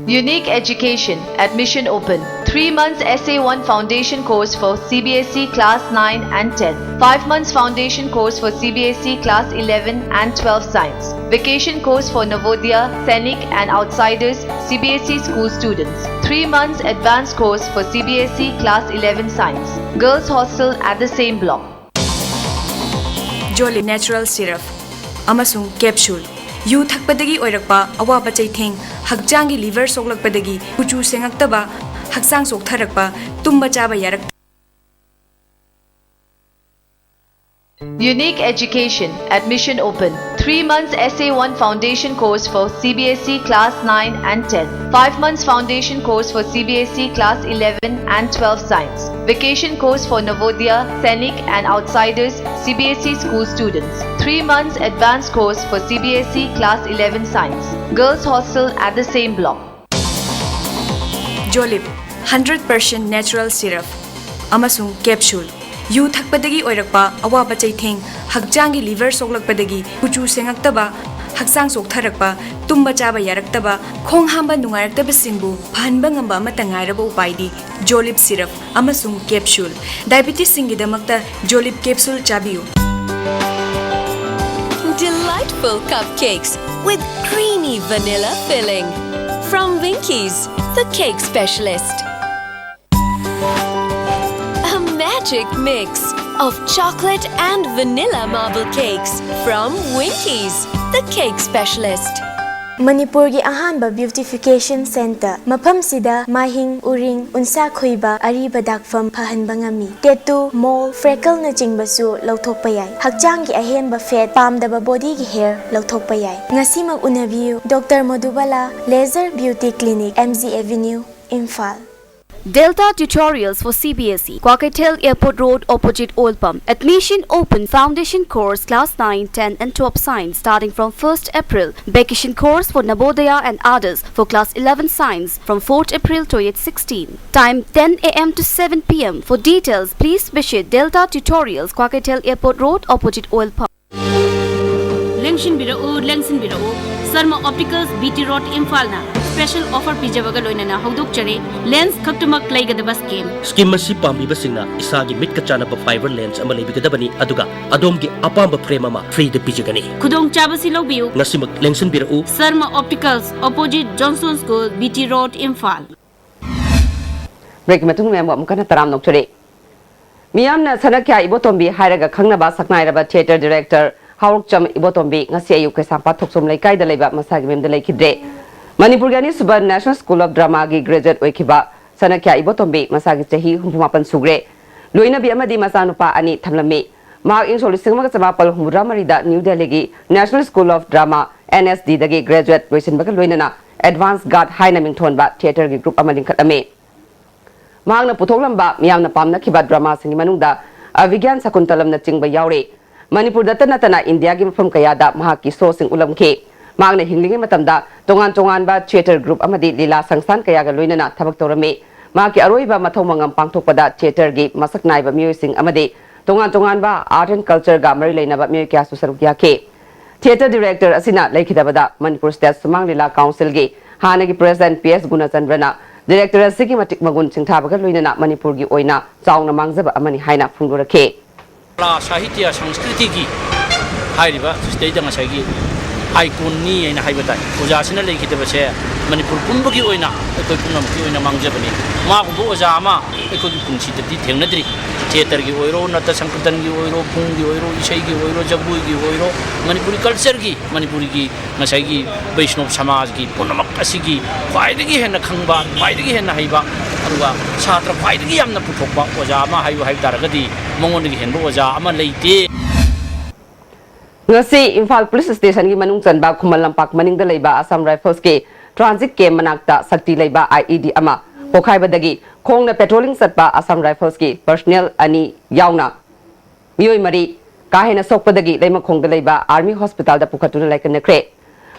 Unique Education, admission open. Three months S A one foundation course for C B S E class nine and ten. Five months foundation course for C B S E class eleven and twelve science. Vacation course for Navodaya, Sainik and outsiders C B S E school students. Three months advanced course for C B S E class eleven science. Girls hostel at the same block. Jolip natural syrup ꯑꯃꯁꯨꯡ capsule. ꯌꯨ ꯊꯛꯄꯗꯒꯤ ꯑꯣꯏꯔꯛꯄ ꯑꯋꯥꯕ ꯆꯩꯊꯦꯡ, ꯍꯛꯆꯥꯡꯒꯤ liver ꯁꯣꯛꯂꯛꯄꯗꯒꯤ ꯀꯨꯆꯨ ꯁꯦꯡꯉꯛꯇꯕ, ꯍꯛꯆꯥꯡ ꯆꯣꯛꯊꯔꯛꯄ, ꯇꯨꯝꯕ ꯆꯥꯕ ꯌꯥꯔꯛꯇꯕ꯫ Unique Education, admission open. Three months S A one foundation course for C B S E class nine and ten. Five months foundation course for C B S E class eleven and twelve science. Vacation course for Navodaya, Sainik and outsiders C B S E school students. Three months advanced course for C B S E class eleven science. Girls hostel at the same block. Jolip hundred percent natural syrup ꯑꯃꯁꯨꯡ capsule. ꯌꯨ ꯊꯛꯄꯗꯒꯤ ꯑꯣꯏꯔꯛꯄ ꯑꯋꯥꯕ ꯆꯩꯊꯦꯡ, ꯍꯛꯆꯥꯡꯒꯤ liver ꯁꯣꯛꯂꯛꯄꯗꯒꯤ ꯀꯨꯆꯨ ꯁꯦꯡꯉꯛꯇꯕ, ꯍꯛꯆꯥꯡ ꯆꯣꯛꯊꯔꯛꯄ, ꯇꯨꯝꯕ ꯆꯥꯕ ꯌꯥꯔꯛꯇꯕ, ꯈꯣꯡ ꯍꯥꯝꯕ ꯅꯨꯡꯉꯥꯏꯔꯛꯇꯕꯁꯤꯡꯕꯨ ꯐꯍꯟꯕ ꯉꯝꯕ ꯑꯃꯠꯇ ꯉꯥꯏꯔꯕ ꯎꯄꯥꯏꯗꯤ ꯖꯣꯂꯤꯞ ꯁꯤꯔꯞ ꯑꯃꯁꯨꯡ ꯀꯦꯞꯁꯨꯜ꯫ ꯗꯥꯏꯕꯤꯇꯤꯁꯁꯤꯡꯒꯤꯗꯃꯛꯇ ꯖꯣꯂꯤꯞ ꯀꯦꯞꯁꯨꯜ ꯆꯥꯕꯤꯌꯨ꯫ Delightful cupcakes with creamy vanilla filling. From Winkies, the cake specialist. A magic mix of chocolate and vanilla marble cakes from Winkies, the cake specialist. ꯃꯅꯤꯄꯨꯔꯒꯤ ꯑꯍꯥꯟꯕ beautification centre꯫ ꯃꯐꯝꯁꯤꯗ ꯃꯥꯏꯍꯤꯡ, ꯎꯔꯤꯡ, ꯎꯟꯁꯥ ꯈꯨꯏꯕ, ꯑꯔꯤꯕ ꯗꯥꯛꯐꯝ ꯐꯍꯟꯕ ꯉꯝꯃꯤ꯫ Tattoo, mole, freckleꯅꯆꯤꯡꯕꯁꯨ ꯂꯧꯊꯣꯛꯄ ꯌꯥꯏ꯫ ꯍꯛꯆꯥꯡꯒꯤ ꯑꯍꯦꯟꯕ fat, ꯄꯥꯝꯗꯕ bodyꯒꯤ hair ꯂꯧꯊꯣꯛꯄ ꯌꯥꯏ꯫ ꯉꯁꯤꯃꯛ ꯎꯅꯕꯤꯌꯨ, Doctor Madhubala Laser Beauty Clinic, M G Avenue, Imphal. Delta Tutorials for C B S E, Kwakeithel Airport Road, opposite Oil Pump. Admission open. Foundation course, class nine, ten and twelve science, starting from first April. Vacation course for Navodaya and others for class eleven science from fourth April twenty sixteen. Time ten A M to seven P M. For details, please visit Delta Tutorials, Kwakeithel Airport Road, opposite Oil Pump. ꯂꯦꯡꯁꯤꯟꯕꯤꯔꯛꯎ, ꯂꯦꯡꯁꯤꯟꯕꯤꯔꯛꯎ꯫ Sharma optics, B T road, ꯏꯝꯐꯥꯜꯅ special offer ꯄꯤꯖꯕꯒ ꯂꯣꯏꯅꯅ ꯍꯧꯗꯣꯛꯆꯔꯤ꯫ Lens ꯈꯛꯇꯃꯛ ꯂꯩꯒꯗꯕ scheme꯫ Scheme ꯑꯁꯤ ꯄꯥꯝꯕꯤꯕꯁꯤꯡꯅ ꯏꯁꯥꯒꯤ ꯃꯤꯠꯀ ꯆꯥꯟꯅꯕ fibre lens ꯑꯃ ꯂꯩꯕꯤꯒꯗꯕꯅꯤ, ꯑꯗꯨꯒ ꯑꯗꯣꯝꯒꯤ ꯑꯄꯥꯝꯕ frame ꯑꯃ freeꯗ ꯄꯤꯖꯒꯅꯤ꯫ ꯈꯨꯗꯣꯡꯆꯥꯕꯁꯤ ꯂꯧꯕꯤꯌꯨ꯫ ꯉꯁꯤꯃꯛ ꯂꯦꯡꯁꯤꯟꯕꯤꯔꯛꯎ꯫ Sharma optics, opposite Johnson School, B T road, Imphal. Breakꯀꯤ ꯃꯇꯨꯡ ꯃꯌꯥꯝꯕꯨ ꯑꯃꯨꯛ ꯍꯟꯅ ꯇꯔꯥꯝꯅ ꯑꯣꯛꯆꯔꯤ꯫ ꯃꯤꯌꯥꯝꯅ ꯁꯅꯥꯈ꯭ꯌꯥ ꯏꯕꯣꯇꯣꯝꯕꯤ ꯍꯥꯏꯔꯒ ꯈꯪꯅꯕ ꯁꯛꯅꯥꯏꯔꯕ theatre director ꯍꯥꯎꯔꯣꯛꯆꯝ ꯏꯕꯣꯇꯣꯝꯕꯤ ꯉꯁꯤ ꯑꯌꯨꯛ ꯀꯩꯁꯥꯝꯄꯥꯠ ꯊꯣꯛꯆꯣꯝ ꯂꯩꯀꯥꯏꯗ ꯂꯩꯕ ꯃꯁꯥꯒꯤ ꯃꯌꯨꯝꯗ ꯂꯩꯈꯤꯗ꯭ꯔꯦ꯫ ꯃꯅꯤꯄꯨꯔꯒꯤ ꯑꯅꯤꯁꯨꯕ National School of Dramaꯒꯤ graduate ꯑꯣꯏꯈꯤꯕ ꯁꯅꯥꯈ꯭ꯌꯥ ꯏꯕꯣꯇꯣꯝꯕꯤ ꯃꯁꯥꯒꯤ ꯆꯍꯤ ꯍꯨꯝꯐꯨ ꯃꯥꯄꯟ ꯁꯨꯈ꯭ꯔꯦ꯫ ꯂꯣꯏꯅꯕꯤ ꯑꯃꯗꯤ ꯃꯆꯥꯅꯨꯄꯥ ꯑꯅꯤ ꯊꯝꯂꯝꯃꯤ꯫ ꯃꯍꯥꯛ ꯏꯪ ꯁꯣꯛ ꯂꯤꯁꯤꯡ ꯑꯃꯒ ꯆꯃꯥꯄꯜ ꯍꯨꯝꯐꯨꯇꯔꯥ ꯃꯔꯤꯗ New Delhiꯒꯤ National School of Drama, N S Dꯗꯒꯤ graduate ꯂꯣꯏꯁꯤꯟꯕꯒ ꯂꯣꯏꯅꯅ advance guard ꯍꯥꯏꯅ ꯃꯤꯡꯊꯣꯟꯕ theatreꯒꯤ group ꯑꯃ ꯂꯤꯡꯈꯠꯂꯝꯃꯤ꯫ ꯃꯍꯥꯛꯅ ꯄꯨꯊꯣꯛꯂꯝꯕ ꯃꯤꯌꯥꯝꯅ ꯄꯥꯝꯅꯈꯤꯕ dramaꯁꯤꯡꯒꯤ ꯃꯅꯨꯡꯗ ꯑꯚꯤꯒ꯭ꯌꯥꯟ ꯁꯀꯨꯟꯇꯂꯝꯅꯆꯤꯡꯕ ꯌꯥꯎꯔꯤ꯫ ꯃꯅꯤꯄꯨꯔꯗꯇ ꯅꯠꯇꯅ ꯏꯟꯗꯤꯌꯥꯒꯤ ꯃꯐꯝ ꯀꯌꯥꯗ ꯃꯍꯥꯛꯀꯤ showꯁꯤꯡ ꯎꯠꯂꯝꯈꯤ꯫ ꯃꯍꯥꯛꯅ ꯍꯤꯡꯂꯤꯉꯩ ꯃꯇꯝꯗ ꯇꯣꯉꯥꯟ ꯇꯣꯉꯥꯟꯕ theatre group ꯑꯃꯗꯤ ꯂꯤꯂꯥ ꯁꯪꯁꯊꯥꯟ ꯀꯌꯥꯒ ꯂꯣꯏꯅꯅ ꯊꯕꯛ ꯇꯧꯔꯝꯃꯤ꯫ ꯃꯍꯥꯛꯀꯤ ꯑꯔꯣꯏꯕ ꯃꯊꯧ ꯃꯉꯝ ꯄꯥꯡꯊꯣꯛꯄꯗ theatreꯒꯤ ꯃꯁꯛ ꯅꯥꯏꯕ ꯃꯤꯑꯣꯏꯁꯤꯡ ꯑꯃꯗꯤ ꯇꯣꯉꯥꯟ ꯇꯣꯉꯥꯟꯕ art and cultureꯒ ꯃꯔꯤ ꯂꯩꯅꯕ ꯃꯤꯑꯣꯏ ꯀꯌꯥꯁꯨ ꯁꯔꯨꯛ ꯌꯥꯈꯤ꯫ Theatre director ꯑꯁꯤꯅ ꯂꯩꯈꯤꯗꯕꯗ ꯃꯅꯤꯄꯨꯔ State ꯁꯨꯃꯥꯡ ꯂꯤꯂꯥ Councilꯒꯤ ꯍꯥꯟꯅꯒꯤ president P S ꯒꯨꯅꯆꯟꯗ꯭ꯔꯅ director ꯑꯁꯤꯒꯤ ꯃꯇꯤꯛ ꯃꯒꯨꯟ ꯁꯤꯡꯊꯥꯕꯒ ꯂꯣꯏꯅꯅ ꯃꯅꯤꯄꯨꯔꯒꯤ ꯑꯣꯏꯅ ꯆꯥꯎꯅ ꯃꯥꯡꯖꯕ ꯑꯃꯅꯤ ꯍꯥꯏꯅ ꯐꯣꯡꯗꯣꯔꯛꯈꯤ꯫ ꯀꯂꯥ, ꯁꯥꯍꯤꯇ꯭ꯌ, ꯁꯪꯁꯀ꯭ꯔꯤꯇꯤꯒꯤ ꯍꯥꯏꯔꯤꯕ ꯁꯤꯗꯩꯗ ꯉꯁꯥꯏꯒꯤ ꯑꯥꯏꯀꯣꯟꯅꯤ ꯍꯥꯏꯅ ꯍꯥꯏꯕ ꯇꯥꯏ꯫ ꯑꯣꯖꯥꯁꯤꯅ ꯂꯩꯈꯤꯗꯕꯁꯦ ꯃꯅꯤꯄꯨꯔ ꯄꯨꯝꯕꯒꯤ ꯑꯣꯏꯅ, ꯑꯩꯈꯣꯏ ꯄꯨꯝꯅꯃꯛꯀꯤ ꯑꯣꯏꯅ ꯃꯥꯡꯖꯕꯅꯤ꯫ ꯃꯥꯒꯨꯝꯕ ꯑꯣꯖꯥ ꯑꯃ ꯑꯩꯈꯣꯏꯒꯤ ꯄꯨꯟꯁꯤꯗꯗꯤ ꯊꯦꯡꯅꯗ꯭ꯔꯤ꯫ ꯊꯤꯌꯦꯇꯔꯒꯤ ꯑꯣꯏꯔꯣ, ꯅꯠꯇ ꯁꯪꯀꯤꯔꯇꯟꯒꯤ ꯑꯣꯏꯔꯣ, ꯄꯨꯡꯒꯤ ꯑꯣꯏꯔꯣ, ꯏꯁꯩꯒꯤ ꯑꯣꯏꯔꯣ, ꯖꯒꯣꯏꯒꯤ ꯑꯣꯏꯔꯣ, ꯃꯅꯤꯄꯨꯔꯤ ꯀꯜꯆꯔꯒꯤ, ꯃꯅꯤꯄꯨꯔꯤꯒꯤ ꯉꯁꯥꯏꯒꯤ ꯕꯩꯁꯅꯣꯞ ꯁꯃꯥꯖꯒꯤ ꯄꯨꯝꯅꯃꯛ ꯑꯁꯤꯒꯤ ꯈ꯭ꯋꯥꯏꯗꯒꯤ ꯍꯦꯟꯅ ꯈꯪꯕ, ꯈ꯭ꯋꯥꯏꯗꯒꯤ ꯍꯦꯟꯅ ꯍꯩꯕ, ꯑꯗꯨꯒ ꯁꯥꯇ꯭ꯔ ꯈ꯭ꯋꯥꯏꯗꯒꯤ ꯌꯥꯝꯅ ꯄꯨꯊꯣꯛꯄ ꯑꯣꯖꯥ ꯑꯃ ꯍꯥꯏꯌꯨ ꯍꯥꯏꯕ ꯇꯥꯔꯒꯗꯤ ꯃꯉꯣꯟꯗꯒꯤ ꯍꯦꯟꯕ ꯑꯣꯖꯥ ꯑꯃ ꯂꯩꯇꯦ꯫ ꯉꯁꯤ ꯏꯝꯐꯥꯜ ꯄꯨꯂꯤꯁ ꯁ꯭ꯇꯦꯁꯟꯒꯤ ꯃꯅꯨꯡ ꯆꯟꯕ ꯈꯨꯃꯟ ꯂꯝꯄꯥꯛ ꯃꯅꯤꯡꯗ ꯂꯩꯕ ꯑꯁꯥꯝ ꯔꯥꯏꯐꯜꯁꯀꯤ ꯇ꯭ꯔꯥꯟꯖꯤꯠ ꯀꯦꯝꯞ ꯃꯅꯥꯛꯇ ꯁꯛꯇꯤ ꯂꯩꯕ ꯑꯥꯏꯏꯗꯤ ꯑꯃ ꯄꯣꯈꯥꯏꯕꯗꯒꯤ ꯈꯣꯡꯅ ꯄꯦꯇ꯭ꯔꯣꯂꯤꯡ ꯆꯠꯄ ꯑꯁꯥꯝ ꯔꯥꯏꯐꯜꯁꯀꯤ ꯄꯔꯁꯅꯦꯜ ꯑꯅꯤ ꯌꯥꯎꯅ ꯃꯤꯑꯣꯏ ꯃꯔꯤ ꯀꯥ ꯍꯦꯟꯅ ꯁꯣꯛꯄꯗꯒꯤ ꯂꯩꯃꯈꯣꯡꯗ ꯂꯩꯕ ꯑꯥꯔꯃꯤ ꯍꯣꯁꯄꯤꯇꯥꯜꯗ ꯄꯨꯈꯠꯇꯨꯅ ꯂꯥꯏꯀꯠꯅꯈ꯭ꯔꯦ꯫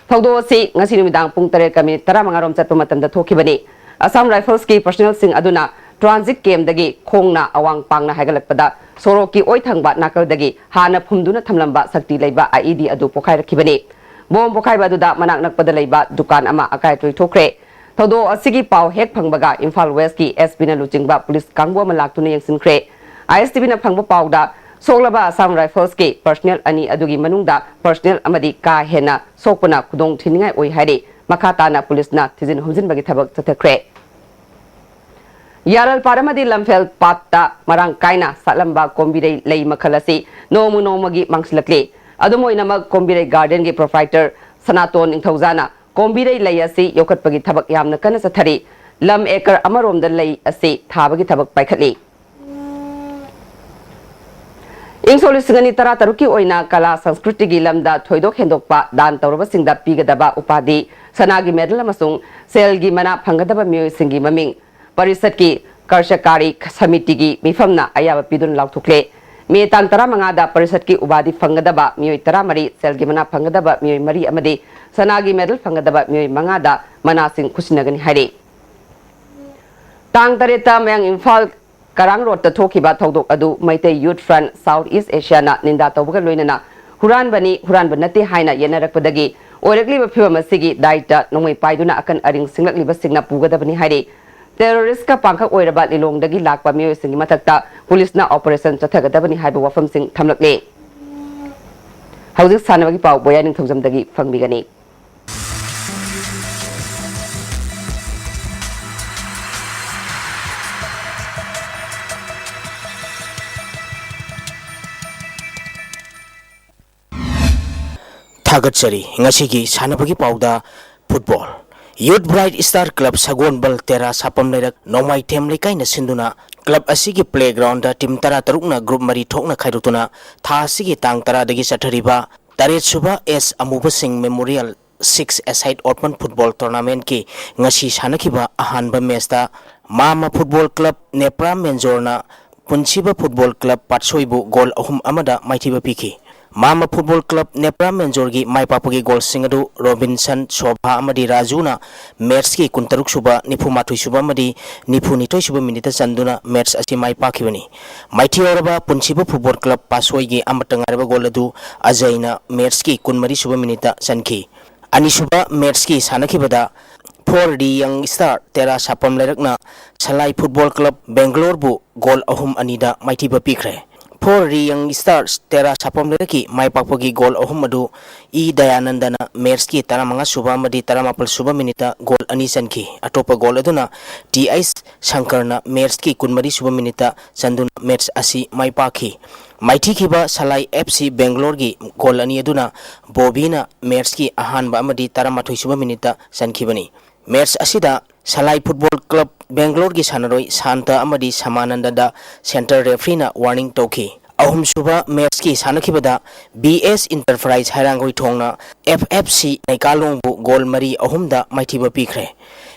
ꯊꯧꯗꯣꯛ ꯑꯁꯤ ꯉꯁꯤ ꯅꯨꯃꯤꯗꯥꯡ ꯄꯨꯡ ꯇꯔꯦꯠꯀ ꯃꯤꯅꯤꯠ ꯇꯔꯥꯃꯉꯥ ꯔꯣꯝ ꯆꯠꯄ ꯃꯇꯝꯗ ꯊꯣꯛꯈꯤꯕꯅꯤ꯫ ꯑꯁꯥꯝ ꯔꯥꯏꯐꯜꯁꯀꯤ ꯄꯔꯁꯅꯦꯜꯁꯤꯡ ꯑꯗꯨꯅ ꯇ꯭ꯔꯥꯟꯖꯤꯠ ꯀꯦꯝꯗꯒꯤ ꯈꯣꯡꯅ ꯑꯋꯥꯡ ꯄꯥꯡꯅ ꯍꯥꯏꯒꯠꯂꯛꯄꯗ ꯁꯣꯔꯣꯛꯀꯤ ꯑꯣꯏ ꯊꯪꯕ ꯅꯥꯀꯜꯗꯒꯤ ꯍꯥꯟꯅ ꯐꯨꯝꯗꯨꯅ ꯊꯝꯂꯝꯕ ꯁꯛꯇꯤ ꯂꯩꯕ ꯑꯥꯏꯏꯗꯤ ꯑꯗꯨ ꯄꯣꯈꯥꯏꯔꯛꯈꯤꯕꯅꯤ꯫ ꯕꯣꯝ ꯄꯣꯈꯥꯏꯕ ꯑꯗꯨꯗ ꯃꯅꯥꯛ ꯅꯛꯄꯗ ꯂꯩꯕ ꯗꯨꯀꯥꯟ ꯑꯃ ꯑꯀꯥꯏ ꯑꯇꯣꯏ ꯊꯣꯛꯈ꯭ꯔꯦ꯫ ꯊꯧꯗꯣꯛ ꯑꯁꯤꯒꯤ ꯄꯥꯎ ꯍꯦꯛ ꯐꯪꯕꯒ ꯏꯝꯐꯥꯜ ꯋꯦꯁꯀꯤ ꯑꯦꯁꯄꯤꯅ ꯂꯨꯆꯤꯡꯕ ꯄꯨꯂꯤꯁ ꯀꯥꯡꯕꯨ ꯑꯃ ꯂꯥꯛꯇꯨꯅ ꯌꯦꯡꯁꯤꯟꯈ꯭ꯔꯦ꯫ ꯑꯥꯏꯑꯦꯁꯇꯤꯚꯤꯅ ꯐꯪꯕ ꯄꯥꯎꯗ ꯁꯣꯛꯂꯕ ꯑꯁꯥꯝ ꯔꯥꯏꯐꯜꯁꯀꯤ ꯄꯔꯁꯅꯦꯜ ꯑꯅꯤ ꯑꯗꯨꯒꯤ ꯃꯅꯨꯡꯗ ꯄꯔꯁꯅꯦꯜ ꯑꯃꯗꯤ ꯀꯥ ꯍꯦꯟꯅ ꯁꯣꯛꯄꯅ ꯈꯨꯗꯣꯡ ꯊꯤꯅꯤꯡꯉꯥꯏ ꯑꯣꯏ ꯍꯥꯏꯔꯤ꯫ ꯃꯈꯥ ꯇꯥꯅ ꯄꯨꯂꯤꯁꯅ ꯊꯤꯖꯤꯟ ꯍꯨꯝꯖꯤꯟꯕꯒꯤ ꯊꯕꯛ ꯆꯠꯊꯈ꯭ꯔꯦ꯫ ꯌꯥꯔꯜꯄꯥꯠ ꯑꯃꯗꯤ ꯂꯝꯐꯦꯜ ꯄꯥꯠꯇ ꯃꯔꯥꯡ ꯀꯥꯏꯅ ꯁꯥꯠꯂꯝꯕ ꯀꯣꯝꯕꯤꯔꯩ ꯂꯩ ꯃꯈꯜ ꯑꯁꯤ ꯅꯣꯡꯃ ꯅꯣꯡꯃꯒꯤ ꯃꯥꯡꯁꯤꯜꯂꯛꯂꯤ꯫ ꯑꯗꯨꯝ ꯑꯣꯏꯅꯃꯛ, ꯀꯣꯝꯕꯤꯔꯩ ꯒꯥꯔꯗꯦꯟꯒꯤ ꯄ꯭ꯔꯣꯄ꯭ꯔꯥꯏꯇꯔ ꯁꯅꯥꯇꯣꯟ ꯅꯤꯡꯊꯧꯖꯥꯅ ꯀꯣꯝꯕꯤꯔꯩ ꯂꯩ ꯑꯁꯤ ꯌꯣꯛꯈꯠꯄꯒꯤ ꯊꯕꯛ ꯌꯥꯝꯅ ꯀꯟꯅ ꯆꯠꯊꯔꯤ꯫ ꯂꯝ ꯑꯦꯀꯔ ꯑꯃꯔꯣꯝꯗ ꯂꯩ ꯑꯁꯤ ꯊꯥꯕꯒꯤ ꯊꯕꯛ ꯄꯥꯏꯈꯠꯂꯤ꯫ ꯏꯪ ꯁꯣꯛ ꯂꯤꯁꯤꯡ ꯑꯅꯤ ꯇꯔꯥ ꯇꯔꯨꯛꯀꯤ ꯑꯣꯏꯅ ꯀꯂꯥ ꯁꯪꯁꯀ꯭ꯔꯤꯇꯤꯒꯤ ꯂꯝꯗ ꯊꯣꯏꯗꯣꯛ ꯍꯦꯟꯗꯣꯛꯄ ꯗꯥꯟ ꯇꯧꯔꯕꯁꯤꯡꯗ ꯄꯤꯒꯗꯕ ꯎꯄꯥꯙꯤ, ꯁꯅꯥꯒꯤ ꯃꯦꯗꯜ ꯑꯃꯁꯨꯡ ꯁꯦꯜꯒꯤ ꯃꯅꯥ ꯐꯪꯒꯗꯕ ꯃꯤꯑꯣꯏꯁꯤꯡꯒꯤ ꯃꯃꯤꯡ ꯄꯔꯤꯁꯠꯀꯤ ꯀꯥꯔꯖꯀꯥꯔꯤ ꯁꯃꯤꯇꯤꯒꯤ ꯃꯤꯐꯝꯅ ꯑꯌꯥꯕ ꯄꯤꯗꯨꯅ ꯂꯥꯎꯊꯣꯛꯂꯦ꯫ ꯃꯦ ꯇꯥꯡ ꯇꯔꯥꯃꯉꯥꯗ ꯄꯔꯤꯁꯠꯀꯤ ꯎꯄꯥꯙꯤ ꯐꯪꯒꯗꯕ ꯃꯤꯑꯣꯏ ꯇꯔꯥꯃꯔꯤ, ꯁꯦꯜꯒꯤ ꯃꯅꯥ ꯐꯪꯒꯗꯕ ꯃꯤꯑꯣꯏ ꯃꯔꯤ ꯑꯃꯗꯤ ꯁꯅꯥꯒꯤ ꯃꯦꯗꯜ ꯐꯪꯒꯗꯕ ꯃꯤꯑꯣꯏ ꯃꯉꯥꯗ ꯃꯅꯥꯁꯤꯡ ꯈꯨꯠꯁꯤꯟꯅꯒꯅꯤ ꯍꯥꯏꯔꯤ꯫ ꯇꯥꯡ ꯇꯔꯦꯠꯇ ꯃꯌꯥꯡ ꯏꯝꯐꯥꯜ ꯀꯔꯥꯡ ꯔꯣꯗꯇ ꯊꯣꯛꯈꯤꯕ ꯊꯧꯗꯣꯛ ꯑꯗꯨ ꯃꯩꯇꯩ ꯌꯨꯠ ꯐ꯭ꯔꯟꯠ ꯁꯥꯎꯠ ꯏꯁ ꯑꯦꯁꯤꯌꯥꯅ ꯅꯤꯟꯗꯥ ꯇꯧꯕꯒ ꯂꯣꯏꯅꯅ ꯍꯨꯔꯥꯟꯕꯅꯤ, ꯍꯨꯔꯥꯟꯕ ꯅꯠꯇꯦ ꯍꯥꯏꯅ ꯌꯦꯠꯅꯔꯛꯄꯗꯒꯤ ꯑꯣꯏꯔꯛꯂꯤꯕ ꯐꯤꯕꯝ ꯑꯁꯤꯒꯤ ꯗꯥꯏꯇ ꯅꯣꯡꯃꯩ ꯄꯥꯏꯗꯨꯅ ꯑꯀꯟ ꯑꯔꯤꯡ ꯁꯤꯡꯂꯛꯂꯤꯕꯁꯤꯡꯅ ꯄꯨꯒꯗꯕꯅꯤ ꯍꯥꯏꯔꯤ꯫ ꯇꯦꯔꯣꯔꯤꯁ꯭ꯠꯀ ꯄꯥꯡꯈꯛ ꯑꯣꯏꯔꯕ ꯂꯤꯂꯣꯡꯗꯒꯤ ꯂꯥꯛꯄ ꯃꯤꯑꯣꯏꯁꯤꯡꯒꯤ ꯃꯊꯛꯇ ꯄꯨꯂꯤꯁꯅ ꯑꯣꯄꯔꯦꯁꯟ ꯆꯠꯊꯒꯗꯕꯅꯤ ꯍꯥꯏꯕ ꯋꯥꯐꯝꯁꯤꯡ ꯊꯝꯂꯛꯂꯤ꯫ ꯍꯧꯖꯤꯛ ꯁꯥꯟꯅꯕꯒꯤ ꯄꯥꯎ ꯕꯣꯌꯥ ꯅꯤꯡꯊꯧꯖꯝꯗꯒꯤ ꯐꯪꯕꯤꯒꯅꯤ꯫ ꯊꯥꯒꯠꯆꯔꯤ꯫ ꯉꯁꯤꯒꯤ ꯁꯥꯟꯅꯕꯒꯤ ꯄꯥꯎꯗ ꯐꯨꯠꯕꯣꯜ꯫ ꯌꯨꯠ ꯕ꯭ꯔꯥꯏꯠ ꯁ꯭ꯇꯥꯔ ꯀ꯭ꯂꯕ ꯁꯒꯣꯜꯕꯜ ꯇꯦꯔꯥ ꯁꯥꯄꯝ ꯂꯩꯔꯛ ꯅꯣꯡꯃꯥꯏꯊꯦꯝ ꯂꯩꯀꯥꯏꯅ ꯁꯤꯟꯗꯨꯅ ꯀ꯭ꯂꯕ ꯑꯁꯤꯒꯤ ꯄ꯭ꯂꯦꯒ꯭ꯔꯥꯎꯟꯗ ꯇꯤꯝ ꯇꯔꯥ ꯇꯔꯨꯛꯅ ꯒ꯭ꯔꯨꯞ ꯃꯔꯤ ꯊꯣꯛꯅ ꯈꯥꯏꯗꯣꯛꯇꯨꯅ ꯊꯥ ꯑꯁꯤꯒꯤ ꯇꯥꯡ ꯇꯔꯥꯗꯒꯤ ꯆꯠꯊꯔꯤꯕ ꯇꯔꯦꯠ ꯁꯨꯕ ꯑꯦꯁ ꯑꯃꯨꯕꯁꯤꯡ memorial sixes a side open football ꯇꯣꯔꯅꯥꯃꯦꯟꯠꯀꯤ ꯉꯁꯤ ꯁꯥꯟꯅꯈꯤꯕ ꯑꯍꯥꯟꯕ ꯃꯦꯆꯇ ꯃꯥꯃ ꯐꯨꯠꯕꯣꯜ ꯀ꯭ꯂꯕ ꯅꯦꯄ꯭ꯔꯥ ꯃꯦꯟꯖꯣꯔꯅ ꯄꯨꯟꯁꯤꯕ ꯐꯨꯠꯕꯣꯜ ꯀ꯭ꯂꯕ ꯄꯥꯠꯁꯣꯏꯕꯨ ꯒꯣꯜ ꯑꯍꯨꯝ ꯑꯃꯗ ꯃꯥꯏꯊꯤꯕ ꯄꯤꯈꯤ꯫ ꯃꯥꯃ ꯐꯨꯠꯕꯣꯜ ꯀ꯭ꯂꯕ ꯅꯦꯄ꯭ꯔꯥ ꯃꯦꯟꯖꯣꯔꯒꯤ ꯃꯥꯏ ꯄꯥꯛꯄꯒꯤ ꯒꯣꯜꯁꯤꯡ ꯑꯗꯨ ꯔꯣꯕꯤꯟꯁꯟ, ꯁꯣꯚꯥ ꯑꯃꯗꯤ ꯔꯥꯖꯨꯅ ꯃꯦꯠꯁꯀꯤ ꯀꯨꯟꯇꯔꯨꯛ ꯁꯨꯕ, ꯅꯤꯐꯨ ꯃꯥꯊꯣꯏ ꯁꯨꯕ ꯑꯃꯗꯤ ꯅꯤꯐꯨ ꯅꯤꯊꯣꯏ ꯁꯨꯕ ꯃꯤꯅꯤꯠꯇ ꯆꯟꯗꯨꯅ ꯃꯦꯠꯁ ꯑꯁꯤ ꯃꯥꯏ ꯄꯥꯛꯈꯤꯕꯅꯤ꯫ ꯃꯥꯏꯊꯤ ꯌꯥꯎꯔꯕ ꯄꯨꯟꯁꯤꯕ ꯐꯨꯠꯕꯣꯜ ꯀ꯭ꯂꯕ ꯄꯥꯠꯁꯣꯏꯒꯤ ꯑꯃꯠꯇ ꯉꯥꯏꯔꯕ ꯒꯣꯜ ꯑꯗꯨ ꯑꯖꯩꯅ ꯃꯦꯠꯁꯀꯤ ꯀꯨꯟꯃꯔꯤ ꯁꯨꯕ ꯃꯤꯅꯤꯠꯇ ꯆꯟꯈꯤ꯫ ꯑꯅꯤꯁꯨꯕ ꯃꯦꯠꯁꯀꯤ ꯁꯥꯟꯅꯈꯤꯕꯗ ꯐꯣꯔ ꯗꯤ ꯌꯪ ꯁ꯭ꯇꯥꯔ ꯇꯦꯔꯥ ꯁꯥꯄꯝ ꯂꯩꯔꯛꯅ ꯁꯂꯥꯏ ꯐꯨꯠꯕꯣꯜ ꯀ꯭ꯂꯕ ꯕꯦꯡꯒ꯭ꯂꯣꯔꯕꯨ ꯒꯣꯜ ꯑꯍꯨꯝ ꯑꯅꯤꯗ ꯃꯥꯏꯊꯤꯕ ꯄꯤꯈ꯭ꯔꯦ꯫ ꯐꯣꯔ ꯗꯤ ꯌꯪ ꯁ꯭ꯇꯥꯔ ꯇꯦꯔꯥ ꯁꯥꯄꯝ ꯂꯩꯔꯛꯀꯤ ꯃꯥꯏ ꯄꯥꯛꯄꯒꯤ ꯒꯣꯜ ꯑꯍꯨꯝ ꯑꯗꯨ ꯏ ꯗꯌꯥꯅꯟꯗꯅ ꯃꯦꯠꯁꯀꯤ ꯇꯔꯥꯃꯉꯥ ꯁꯨꯕ ꯑꯃꯗꯤ ꯇꯔꯥꯃꯥꯄꯜ ꯁꯨꯕ ꯃꯤꯅꯤꯠꯇ ꯒꯣꯜ ꯑꯅꯤ ꯆꯟꯈꯤ꯫ ꯑꯇꯣꯞꯄ ꯒꯣꯜ ꯑꯗꯨꯅ ꯇꯤ ꯑꯩꯆ ꯁꯪꯀꯔꯅ ꯃꯦꯠꯁꯀꯤ ꯀꯨꯟꯃꯔꯤ ꯁꯨꯕ ꯃꯤꯅꯤꯠꯇ ꯆꯟꯗꯨꯅ ꯃꯦꯠꯁ ꯑꯁꯤ ꯃꯥꯏ ꯄꯥꯛꯈꯤ꯫ ꯃꯥꯏꯊꯤꯈꯤꯕ ꯁꯂꯥꯏ ꯑꯦꯐ ꯁꯤ ꯕꯦꯡꯒ꯭ꯂꯣꯔꯒꯤ ꯒꯣꯜ ꯑꯅꯤ ꯑꯗꯨꯅ ꯕꯣꯕꯤꯅ ꯃꯦꯠꯁꯀꯤ ꯑꯍꯥꯟꯕ ꯑꯃꯗꯤ ꯇꯔꯥꯃꯥꯊꯣꯏ ꯁꯨꯕ ꯃꯤꯅꯤꯠꯇ ꯆꯟꯈꯤꯕꯅꯤ꯫ ꯃꯦꯠꯁ ꯑꯁꯤꯗ ꯁꯂꯥꯏ ꯐꯨꯠꯕꯣꯜ ꯀ꯭ꯂꯕ ꯕꯦꯡꯒ꯭ꯂꯣꯔꯒꯤ ꯁꯥꯟꯅꯔꯣꯏ ꯁꯥꯟꯇ ꯑꯃꯗꯤ ꯁꯃꯥꯅꯟꯗꯗ ꯁꯦꯟꯇꯔ ꯔꯦꯐ꯭ꯔꯤꯅ ꯋꯥꯔꯅꯤꯡ ꯇꯧꯈꯤ꯫ ꯑꯍꯨꯝꯁꯨꯕ ꯃꯦꯠꯁꯀꯤ ꯁꯥꯟꯅꯈꯤꯕꯗ ꯕꯤ ꯑꯦꯁ ꯏꯟꯇꯔꯄ꯭ꯔꯥꯏꯖ ꯍꯩꯔꯥꯡꯒꯣꯏꯊꯣꯡꯅ ꯑꯦꯐ ꯑꯦꯐ ꯁꯤ ꯅꯩꯀꯥꯂꯣꯡꯕꯨ ꯒꯣꯜ ꯃꯔꯤ ꯑꯍꯨꯝꯗ ꯃꯥꯏꯊꯤꯕ ꯄꯤꯈ꯭ꯔꯦ꯫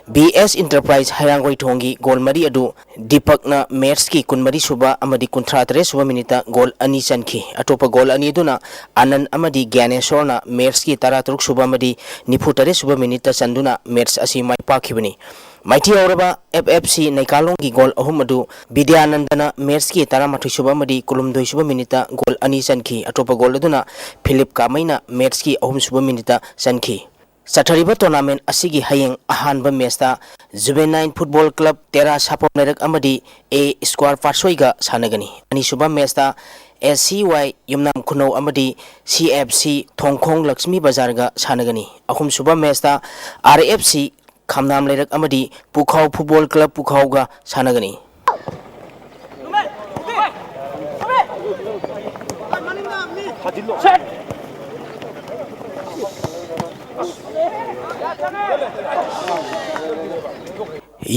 ꯕꯤ ꯑꯦꯁ ꯏꯟꯇꯔꯄ꯭ꯔꯥꯏꯖ ꯍꯩꯔꯥꯡꯒꯣꯏꯊꯣꯡꯒꯤ ꯒꯣꯜ ꯃꯔꯤ ꯑꯗꯨ ꯗꯤꯄꯛꯅ ꯃꯦꯠꯁꯀꯤ ꯀꯨꯟꯃꯔꯤ ꯁꯨꯕ ꯑꯃꯗꯤ ꯀꯨꯟꯊ꯭ꯔꯥ ꯇꯔꯦꯠ ꯁꯨꯕ ꯃꯤꯅꯤꯠꯇ ꯒꯣꯜ ꯑꯅꯤ ꯆꯟꯈꯤ꯫ ꯑꯇꯣꯞꯄ ꯒꯣꯜ ꯑꯅꯤ ꯑꯗꯨꯅ ꯑꯅꯟ ꯑꯃꯗꯤ ꯒ꯭ꯌꯥꯅꯦꯁꯣꯔꯅ ꯃꯦꯠꯁꯀꯤ ꯇꯔꯥ ꯇꯔꯨꯛ ꯁꯨꯕ ꯑꯃꯗꯤ ꯅꯤꯐꯨ ꯇꯔꯦꯠ ꯁꯨꯕ ꯃꯤꯅꯤꯠꯇ ꯆꯟꯗꯨꯅ ꯃꯦꯠꯁ ꯑꯁꯤ ꯃꯥꯏ ꯄꯥꯛꯈꯤꯕꯅꯤ꯫ ꯃꯥꯏꯊꯤ ꯌꯥꯎꯔꯕ ꯑꯦꯐ ꯑꯦꯐ ꯁꯤ ꯅꯩꯀꯥꯂꯣꯡꯒꯤ ꯒꯣꯜ ꯑꯍꯨꯝ ꯑꯗꯨ ꯕꯤꯗ꯭ꯌꯥꯅꯟꯗꯅ ꯃꯦꯠꯁꯀꯤ ꯇꯔꯥꯃꯥꯊꯣꯏ ꯁꯨꯕ ꯑꯃꯗꯤ ꯀꯨꯟꯍꯨꯝꯗꯣꯏ ꯁꯨꯕ ꯃꯤꯅꯤꯠꯇ ꯒꯣꯜ ꯑꯅꯤ ꯆꯟꯈꯤ꯫ ꯑꯇꯣꯞꯄ ꯒꯣꯜ ꯑꯗꯨꯅ ꯐꯤꯂꯤꯞ ꯀꯥꯃꯩꯅ ꯃꯦꯠꯁꯀꯤ ꯑꯍꯨꯝ ꯁꯨꯕ ꯃꯤꯅꯤꯠꯇ ꯆꯟꯈꯤ꯫ ꯆꯠꯊꯔꯤꯕ ꯇꯣꯔꯅꯥꯃꯦꯟ ꯑꯁꯤꯒꯤ ꯍꯌꯦꯡ ꯑꯍꯥꯟꯕ ꯃꯦꯠꯁꯇ ꯖꯨꯕꯦꯅꯥꯏꯟ ꯐꯨꯠꯕꯣꯜ ꯀ꯭ꯂꯕ ꯇꯦꯔꯥ ꯁꯥꯄꯝ ꯂꯩꯔꯛ ꯑꯃꯗꯤ ꯑꯦ ꯁ꯭ꯀ꯭ꯋꯥꯔ ꯄꯥꯠꯁꯣꯏꯒ ꯁꯥꯟꯅꯒꯅꯤ꯫ ꯑꯅꯤꯁꯨꯕ ꯃꯦꯠꯁꯇ ꯑꯦꯁ ꯁꯤ ꯋꯥꯏ ꯌꯨꯝꯅꯥꯝ ꯈꯨꯅꯧ ꯑꯃꯗꯤ ꯁꯤ ꯑꯦꯐ ꯁꯤ ꯊꯣꯡꯈꯣꯡ ꯂꯛꯁꯃꯤ ꯕꯖꯥꯔꯒ ꯁꯥꯟꯅꯒꯅꯤ꯫ ꯑꯍꯨꯝꯁꯨꯕ ꯃꯦꯆꯇ ꯑꯥꯔ ꯑꯦꯐ ꯁꯤ ꯈꯝꯅꯥꯝ ꯂꯩꯔꯛ ꯑꯃꯗꯤ ꯄꯨꯈꯥꯎ ꯐꯨꯠꯕꯣꯜ ꯀ꯭ꯂꯕ ꯄꯨꯈꯥꯎꯒ ꯁꯥꯟꯅꯒꯅꯤ꯫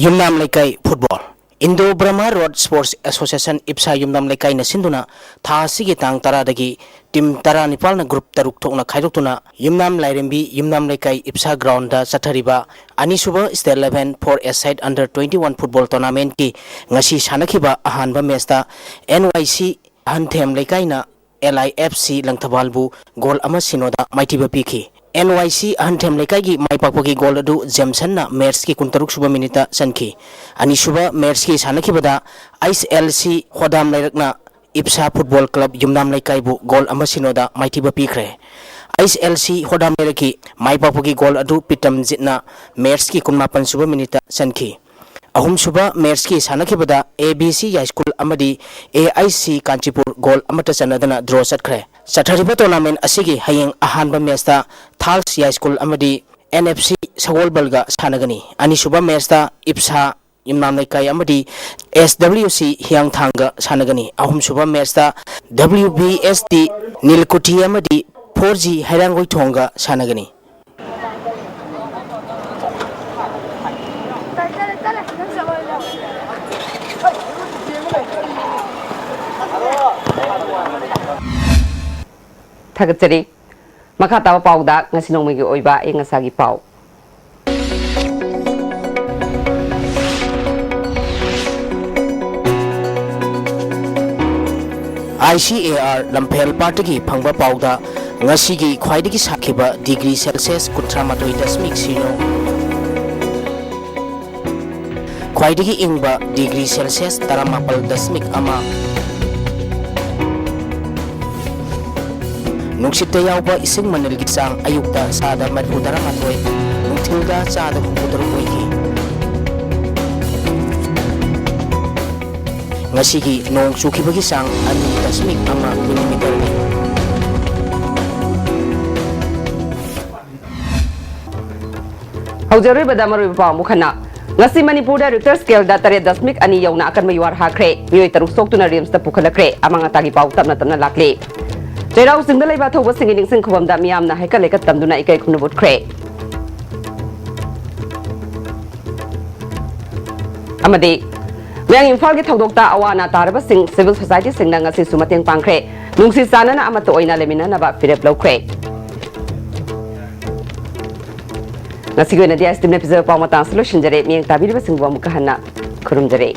Yumnam Leikai football. Indo Burma road sports association, IPSA, Yumnam ꯂꯩꯀꯥꯏꯅ ꯁꯤꯟꯗꯨꯅ ꯊꯥ ꯑꯁꯤꯒꯤ ꯇꯥꯡ ꯇꯔꯥꯗꯒꯤ ꯇꯤꯝ ꯇꯔꯥꯅꯤꯄꯥꯜꯅ ꯒ꯭ꯔꯨꯞ ꯇꯔꯨꯛ ꯊꯣꯛꯅ ꯈꯥꯏꯗꯣꯛꯇꯨꯅ ꯌꯨꯝꯅꯥꯝ ꯂꯥꯏꯔꯦꯝꯕꯤ ꯌꯨꯝꯅꯥꯝ ꯂꯩꯀꯥꯏ ꯏꯞꯁꯥ ꯒ꯭ꯔꯥꯎꯟꯗ ꯆꯠꯊꯔꯤꯕ ꯑꯅꯤꯁꯨꯕ state eleven four a side under twenty one football ꯇꯣꯔꯅꯥꯃꯦꯟꯠꯀꯤ ꯉꯁꯤ ꯁꯥꯟꯅꯈꯤꯕ ꯑꯍꯥꯟꯕ ꯃꯦꯆꯇ ꯑꯦꯟ ꯋꯥꯏ ꯁꯤ ꯑꯍꯟꯊꯦꯝ ꯂꯩꯀꯥꯏꯅ ꯑꯦꯜ ꯑꯥꯏ ꯑꯦꯐ ꯁꯤ ꯂꯪꯊꯕꯥꯜꯕꯨ ꯒꯣꯜ ꯑꯃ ꯁꯤꯅꯣꯗ ꯃꯥꯏꯊꯤꯕ ꯄꯤꯈꯤ꯫ ꯑꯦꯟ ꯋꯥꯏ ꯁꯤ ꯑꯍꯟꯊꯦꯝ ꯂꯩꯀꯥꯏꯒꯤ ꯃꯥꯏ ꯄꯥꯛꯄꯒꯤ ꯒꯣꯜ ꯑꯗꯨ ꯖꯦꯝꯁꯟꯅ ꯃꯦꯆꯀꯤ ꯀꯨꯟꯇꯔꯨꯛ ꯁꯨꯕ ꯃꯤꯅꯤꯠꯇ ꯆꯟꯈꯤ꯫ ꯑꯅꯤꯁꯨꯕ ꯃꯦꯆꯀꯤ ꯁꯥꯟꯅꯈꯤꯕꯗ ꯑꯩꯆ ꯑꯦꯜ ꯁꯤ ꯍꯣꯗꯥꯝ ꯂꯩꯔꯛꯅ ꯏꯞꯁꯥ ꯐꯨꯠꯕꯣꯜ ꯀ꯭ꯂꯕ ꯌꯨꯝꯅꯥꯝ ꯂꯩꯀꯥꯏꯕꯨ ꯒꯣꯜ ꯑꯃ ꯁꯤꯅꯣꯗ ꯃꯥꯏꯊꯤꯕ ꯄꯤꯈ꯭ꯔꯦ꯫ ꯑꯩꯆ ꯑꯦꯜ ꯁꯤ ꯍꯣꯗꯥꯝ ꯂꯩꯔꯛꯀꯤ ꯃꯥꯏ ꯄꯥꯛꯄꯒꯤ ꯒꯣꯜ ꯑꯗꯨ ꯄꯤꯇꯝꯖꯤꯠꯅ ꯃꯦꯆꯀꯤ ꯀꯨꯟꯃꯥꯄꯟ ꯁꯨꯕ ꯃꯤꯅꯤꯠꯇ ꯆꯟꯈꯤ꯫ ꯑꯍꯨꯝꯁꯨꯕ ꯃꯦꯆꯀꯤ ꯁꯥꯟꯅꯈꯤꯕꯗ ꯑꯦ ꯕꯤ ꯁꯤ ꯌꯥꯏꯁ꯭ꯀꯨꯜ ꯑꯃꯗꯤ A I C Kanchipur goal ꯑꯃꯠꯇ ꯆꯟꯅꯗꯅ ꯗ꯭ꯔꯣ ꯆꯠꯈ꯭ꯔꯦ꯫ ꯆꯠꯊꯔꯤꯕ ꯇꯣꯔꯅꯥꯃꯦꯟ ꯑꯁꯤꯒꯤ ꯍꯌꯦꯡ ꯑꯍꯥꯟꯕ ꯃꯦꯆꯇ ꯊꯥꯜꯁ ꯌꯥꯏꯁ꯭ꯀꯨꯜ ꯑꯃꯗꯤ ꯑꯦꯟ ꯑꯦꯐ ꯁꯤ ꯁꯒꯣꯜꯕꯜꯒ ꯁꯥꯟꯅꯒꯅꯤ꯫ ꯑꯅꯤꯁꯨꯕ ꯃꯦꯆꯇ ꯏꯞꯁꯥ ꯌꯨꯝꯅꯥꯝ ꯂꯩꯀꯥꯏ ꯑꯃꯗꯤ ꯑꯦꯁ ꯗꯕ꯭ꯂꯤꯎ ꯁꯤ ꯍꯤꯌꯥꯡꯊꯥꯡꯒ ꯁꯥꯟꯅꯒꯅꯤ꯫ ꯑꯍꯨꯝꯁꯨꯕ ꯃꯦꯆꯇ ꯗꯕ꯭ꯂꯤꯎ ꯕꯤ ꯑꯦꯁ ꯇꯤ ꯅꯤꯜꯀꯨꯊꯤ ꯑꯃꯗꯤ ꯐꯣꯔ ꯖꯤ ꯍꯩꯔꯥꯡꯒꯣꯏꯊꯣꯡꯒ ꯁꯥꯟꯅꯒꯅꯤ꯫ ꯊꯥꯒꯠꯆꯔꯤ꯫ ꯃꯈꯥ ꯇꯥꯕ ꯄꯥꯎꯗ ꯉꯁꯤ ꯅꯣꯡꯃꯒꯤ ꯑꯣꯏꯕ ꯑꯏꯪ ꯑꯁꯥꯒꯤ ꯄꯥꯎ꯫ ꯑꯥꯏ ꯁꯤ ꯑꯦ ꯑꯥꯔ ꯂꯝꯐꯦꯜ ꯄꯥꯠꯇꯒꯤ ꯐꯪꯕ ꯄꯥꯎꯗ ꯉꯁꯤꯒꯤ ꯈ꯭ꯋꯥꯏꯗꯒꯤ ꯁꯥꯈꯤꯕ ꯗꯤꯒ꯭ꯔꯤ ꯁꯦꯜꯁꯤꯌꯁ ꯀꯨꯟꯊ꯭ꯔꯥ ꯃꯥꯊꯣꯏ ꯗꯁꯃꯤꯛ ꯁꯤꯅꯣ, ꯈ꯭ꯋꯥꯏꯗꯒꯤ ꯏꯪꯕ ꯗꯤꯒ꯭ꯔꯤ ꯁꯦꯜꯁꯤꯌꯁ ꯇꯔꯥꯃꯥꯄꯜ ꯗꯁꯃꯤꯛ ꯑꯃ, ꯅꯨꯡꯁꯤꯠꯇ ꯌꯥꯎꯕ ꯏꯁꯤꯡ ꯃꯅꯤꯜꯒꯤ ꯆꯥꯡ ꯑꯌꯨꯛꯇ ꯆꯥꯗ ꯃꯔꯤꯐꯨ ꯇꯔꯥꯃꯥꯊꯣꯏ, ꯅꯨꯡꯊꯤꯜꯗ ꯆꯥꯗ ꯍꯨꯝꯐꯨ ꯇꯔꯨꯛ ꯑꯣꯏꯈꯤ꯫ ꯉꯁꯤꯒꯤ ꯅꯣꯡ ꯆꯨꯈꯤꯕꯒꯤ ꯆꯥꯡ ꯑꯅꯤ ꯗꯁꯃꯤꯛ ꯗꯁꯃꯤꯛ ꯑꯃ ꯃꯤꯂꯤꯃꯤꯇꯔꯅꯤ꯫ ꯍꯧꯖꯔꯣꯏꯕꯗ ꯃꯔꯨꯑꯣꯏꯕ ꯄꯥꯎ ꯑꯃꯨꯛ ꯍꯟꯅ꯫ ꯉꯁꯤ ꯃꯅꯤꯄꯨꯔꯗ ꯔꯤꯛꯇꯔ ꯁ꯭ꯀꯦꯜꯗ ꯇꯔꯦꯠ ꯗꯁꯃꯤꯛ ꯑꯅꯤ ꯌꯧꯅ ꯑꯀꯟꯕ ꯌꯨꯍꯥꯔ ꯍꯥꯈ꯭ꯔꯦ꯫ ꯃꯤꯑꯣꯏ ꯇꯔꯨꯛ ꯁꯣꯛꯇꯨꯅ ꯔꯤꯝꯁꯇ ꯄꯨꯈꯠꯂꯛꯈ꯭ꯔꯦ꯫ ꯑꯃꯥꯡ ꯑꯇꯥꯒꯤ ꯄꯥꯎ ꯇꯞꯅ ꯇꯞꯅ ꯂꯥꯛꯂꯤ꯫ ꯆꯩꯔꯥꯎ ꯆꯤꯡꯗ ꯂꯩꯕ ꯑꯊꯧꯕꯁꯤꯡꯒꯤ ꯅꯤꯡꯁꯤꯡ ꯈꯨꯕꯝꯗ ꯃꯤꯌꯥꯝꯅ ꯍꯩꯀꯠ ꯂꯩꯀꯠ ꯇꯝꯗꯨꯅ ꯏꯀꯥꯏ ꯈꯨꯝꯅꯕ ꯎꯠꯈ꯭ꯔꯦ꯫ ꯑꯃꯗꯤ ꯃꯌꯥꯡ ꯏꯝꯐꯥꯜꯒꯤ ꯊꯧꯗꯣꯛꯇ ꯑꯋꯥ ꯑꯅꯥ ꯇꯥꯔꯕꯁꯤꯡ ꯁꯤꯚꯤꯜ ꯁꯣꯁꯥꯏꯇꯤꯁꯤꯡꯅ ꯉꯁꯤꯁꯨ ꯃꯇꯦꯡ ꯄꯥꯡꯈ꯭ꯔꯦ꯫ ꯅꯨꯡꯁꯤ ꯆꯥꯟꯅꯅ ꯑꯃꯠꯇ ꯑꯣꯏꯅ ꯂꯩꯃꯤꯟꯅꯅꯕ ꯐꯤꯔꯦꯞ ꯂꯧꯈ꯭ꯔꯦ꯫ ꯉꯁꯤꯒꯤ ꯑꯣꯏꯅꯗꯤ ꯑꯥꯏ ꯑꯦꯁ ꯇꯤꯚꯤꯅ ꯄꯤꯖꯕ ꯄꯥꯎ ꯃꯇꯥꯡ ꯑꯁꯤ ꯂꯣꯏꯁꯤꯟꯖꯔꯦ꯫ ꯃꯤꯠꯌꯦꯡ ꯇꯥꯕꯤꯔꯤꯕꯁꯤꯡꯕꯨ ꯑꯃꯨꯛꯀ ꯍꯟꯅ ꯈꯨꯔꯨꯝꯖꯔꯤ꯫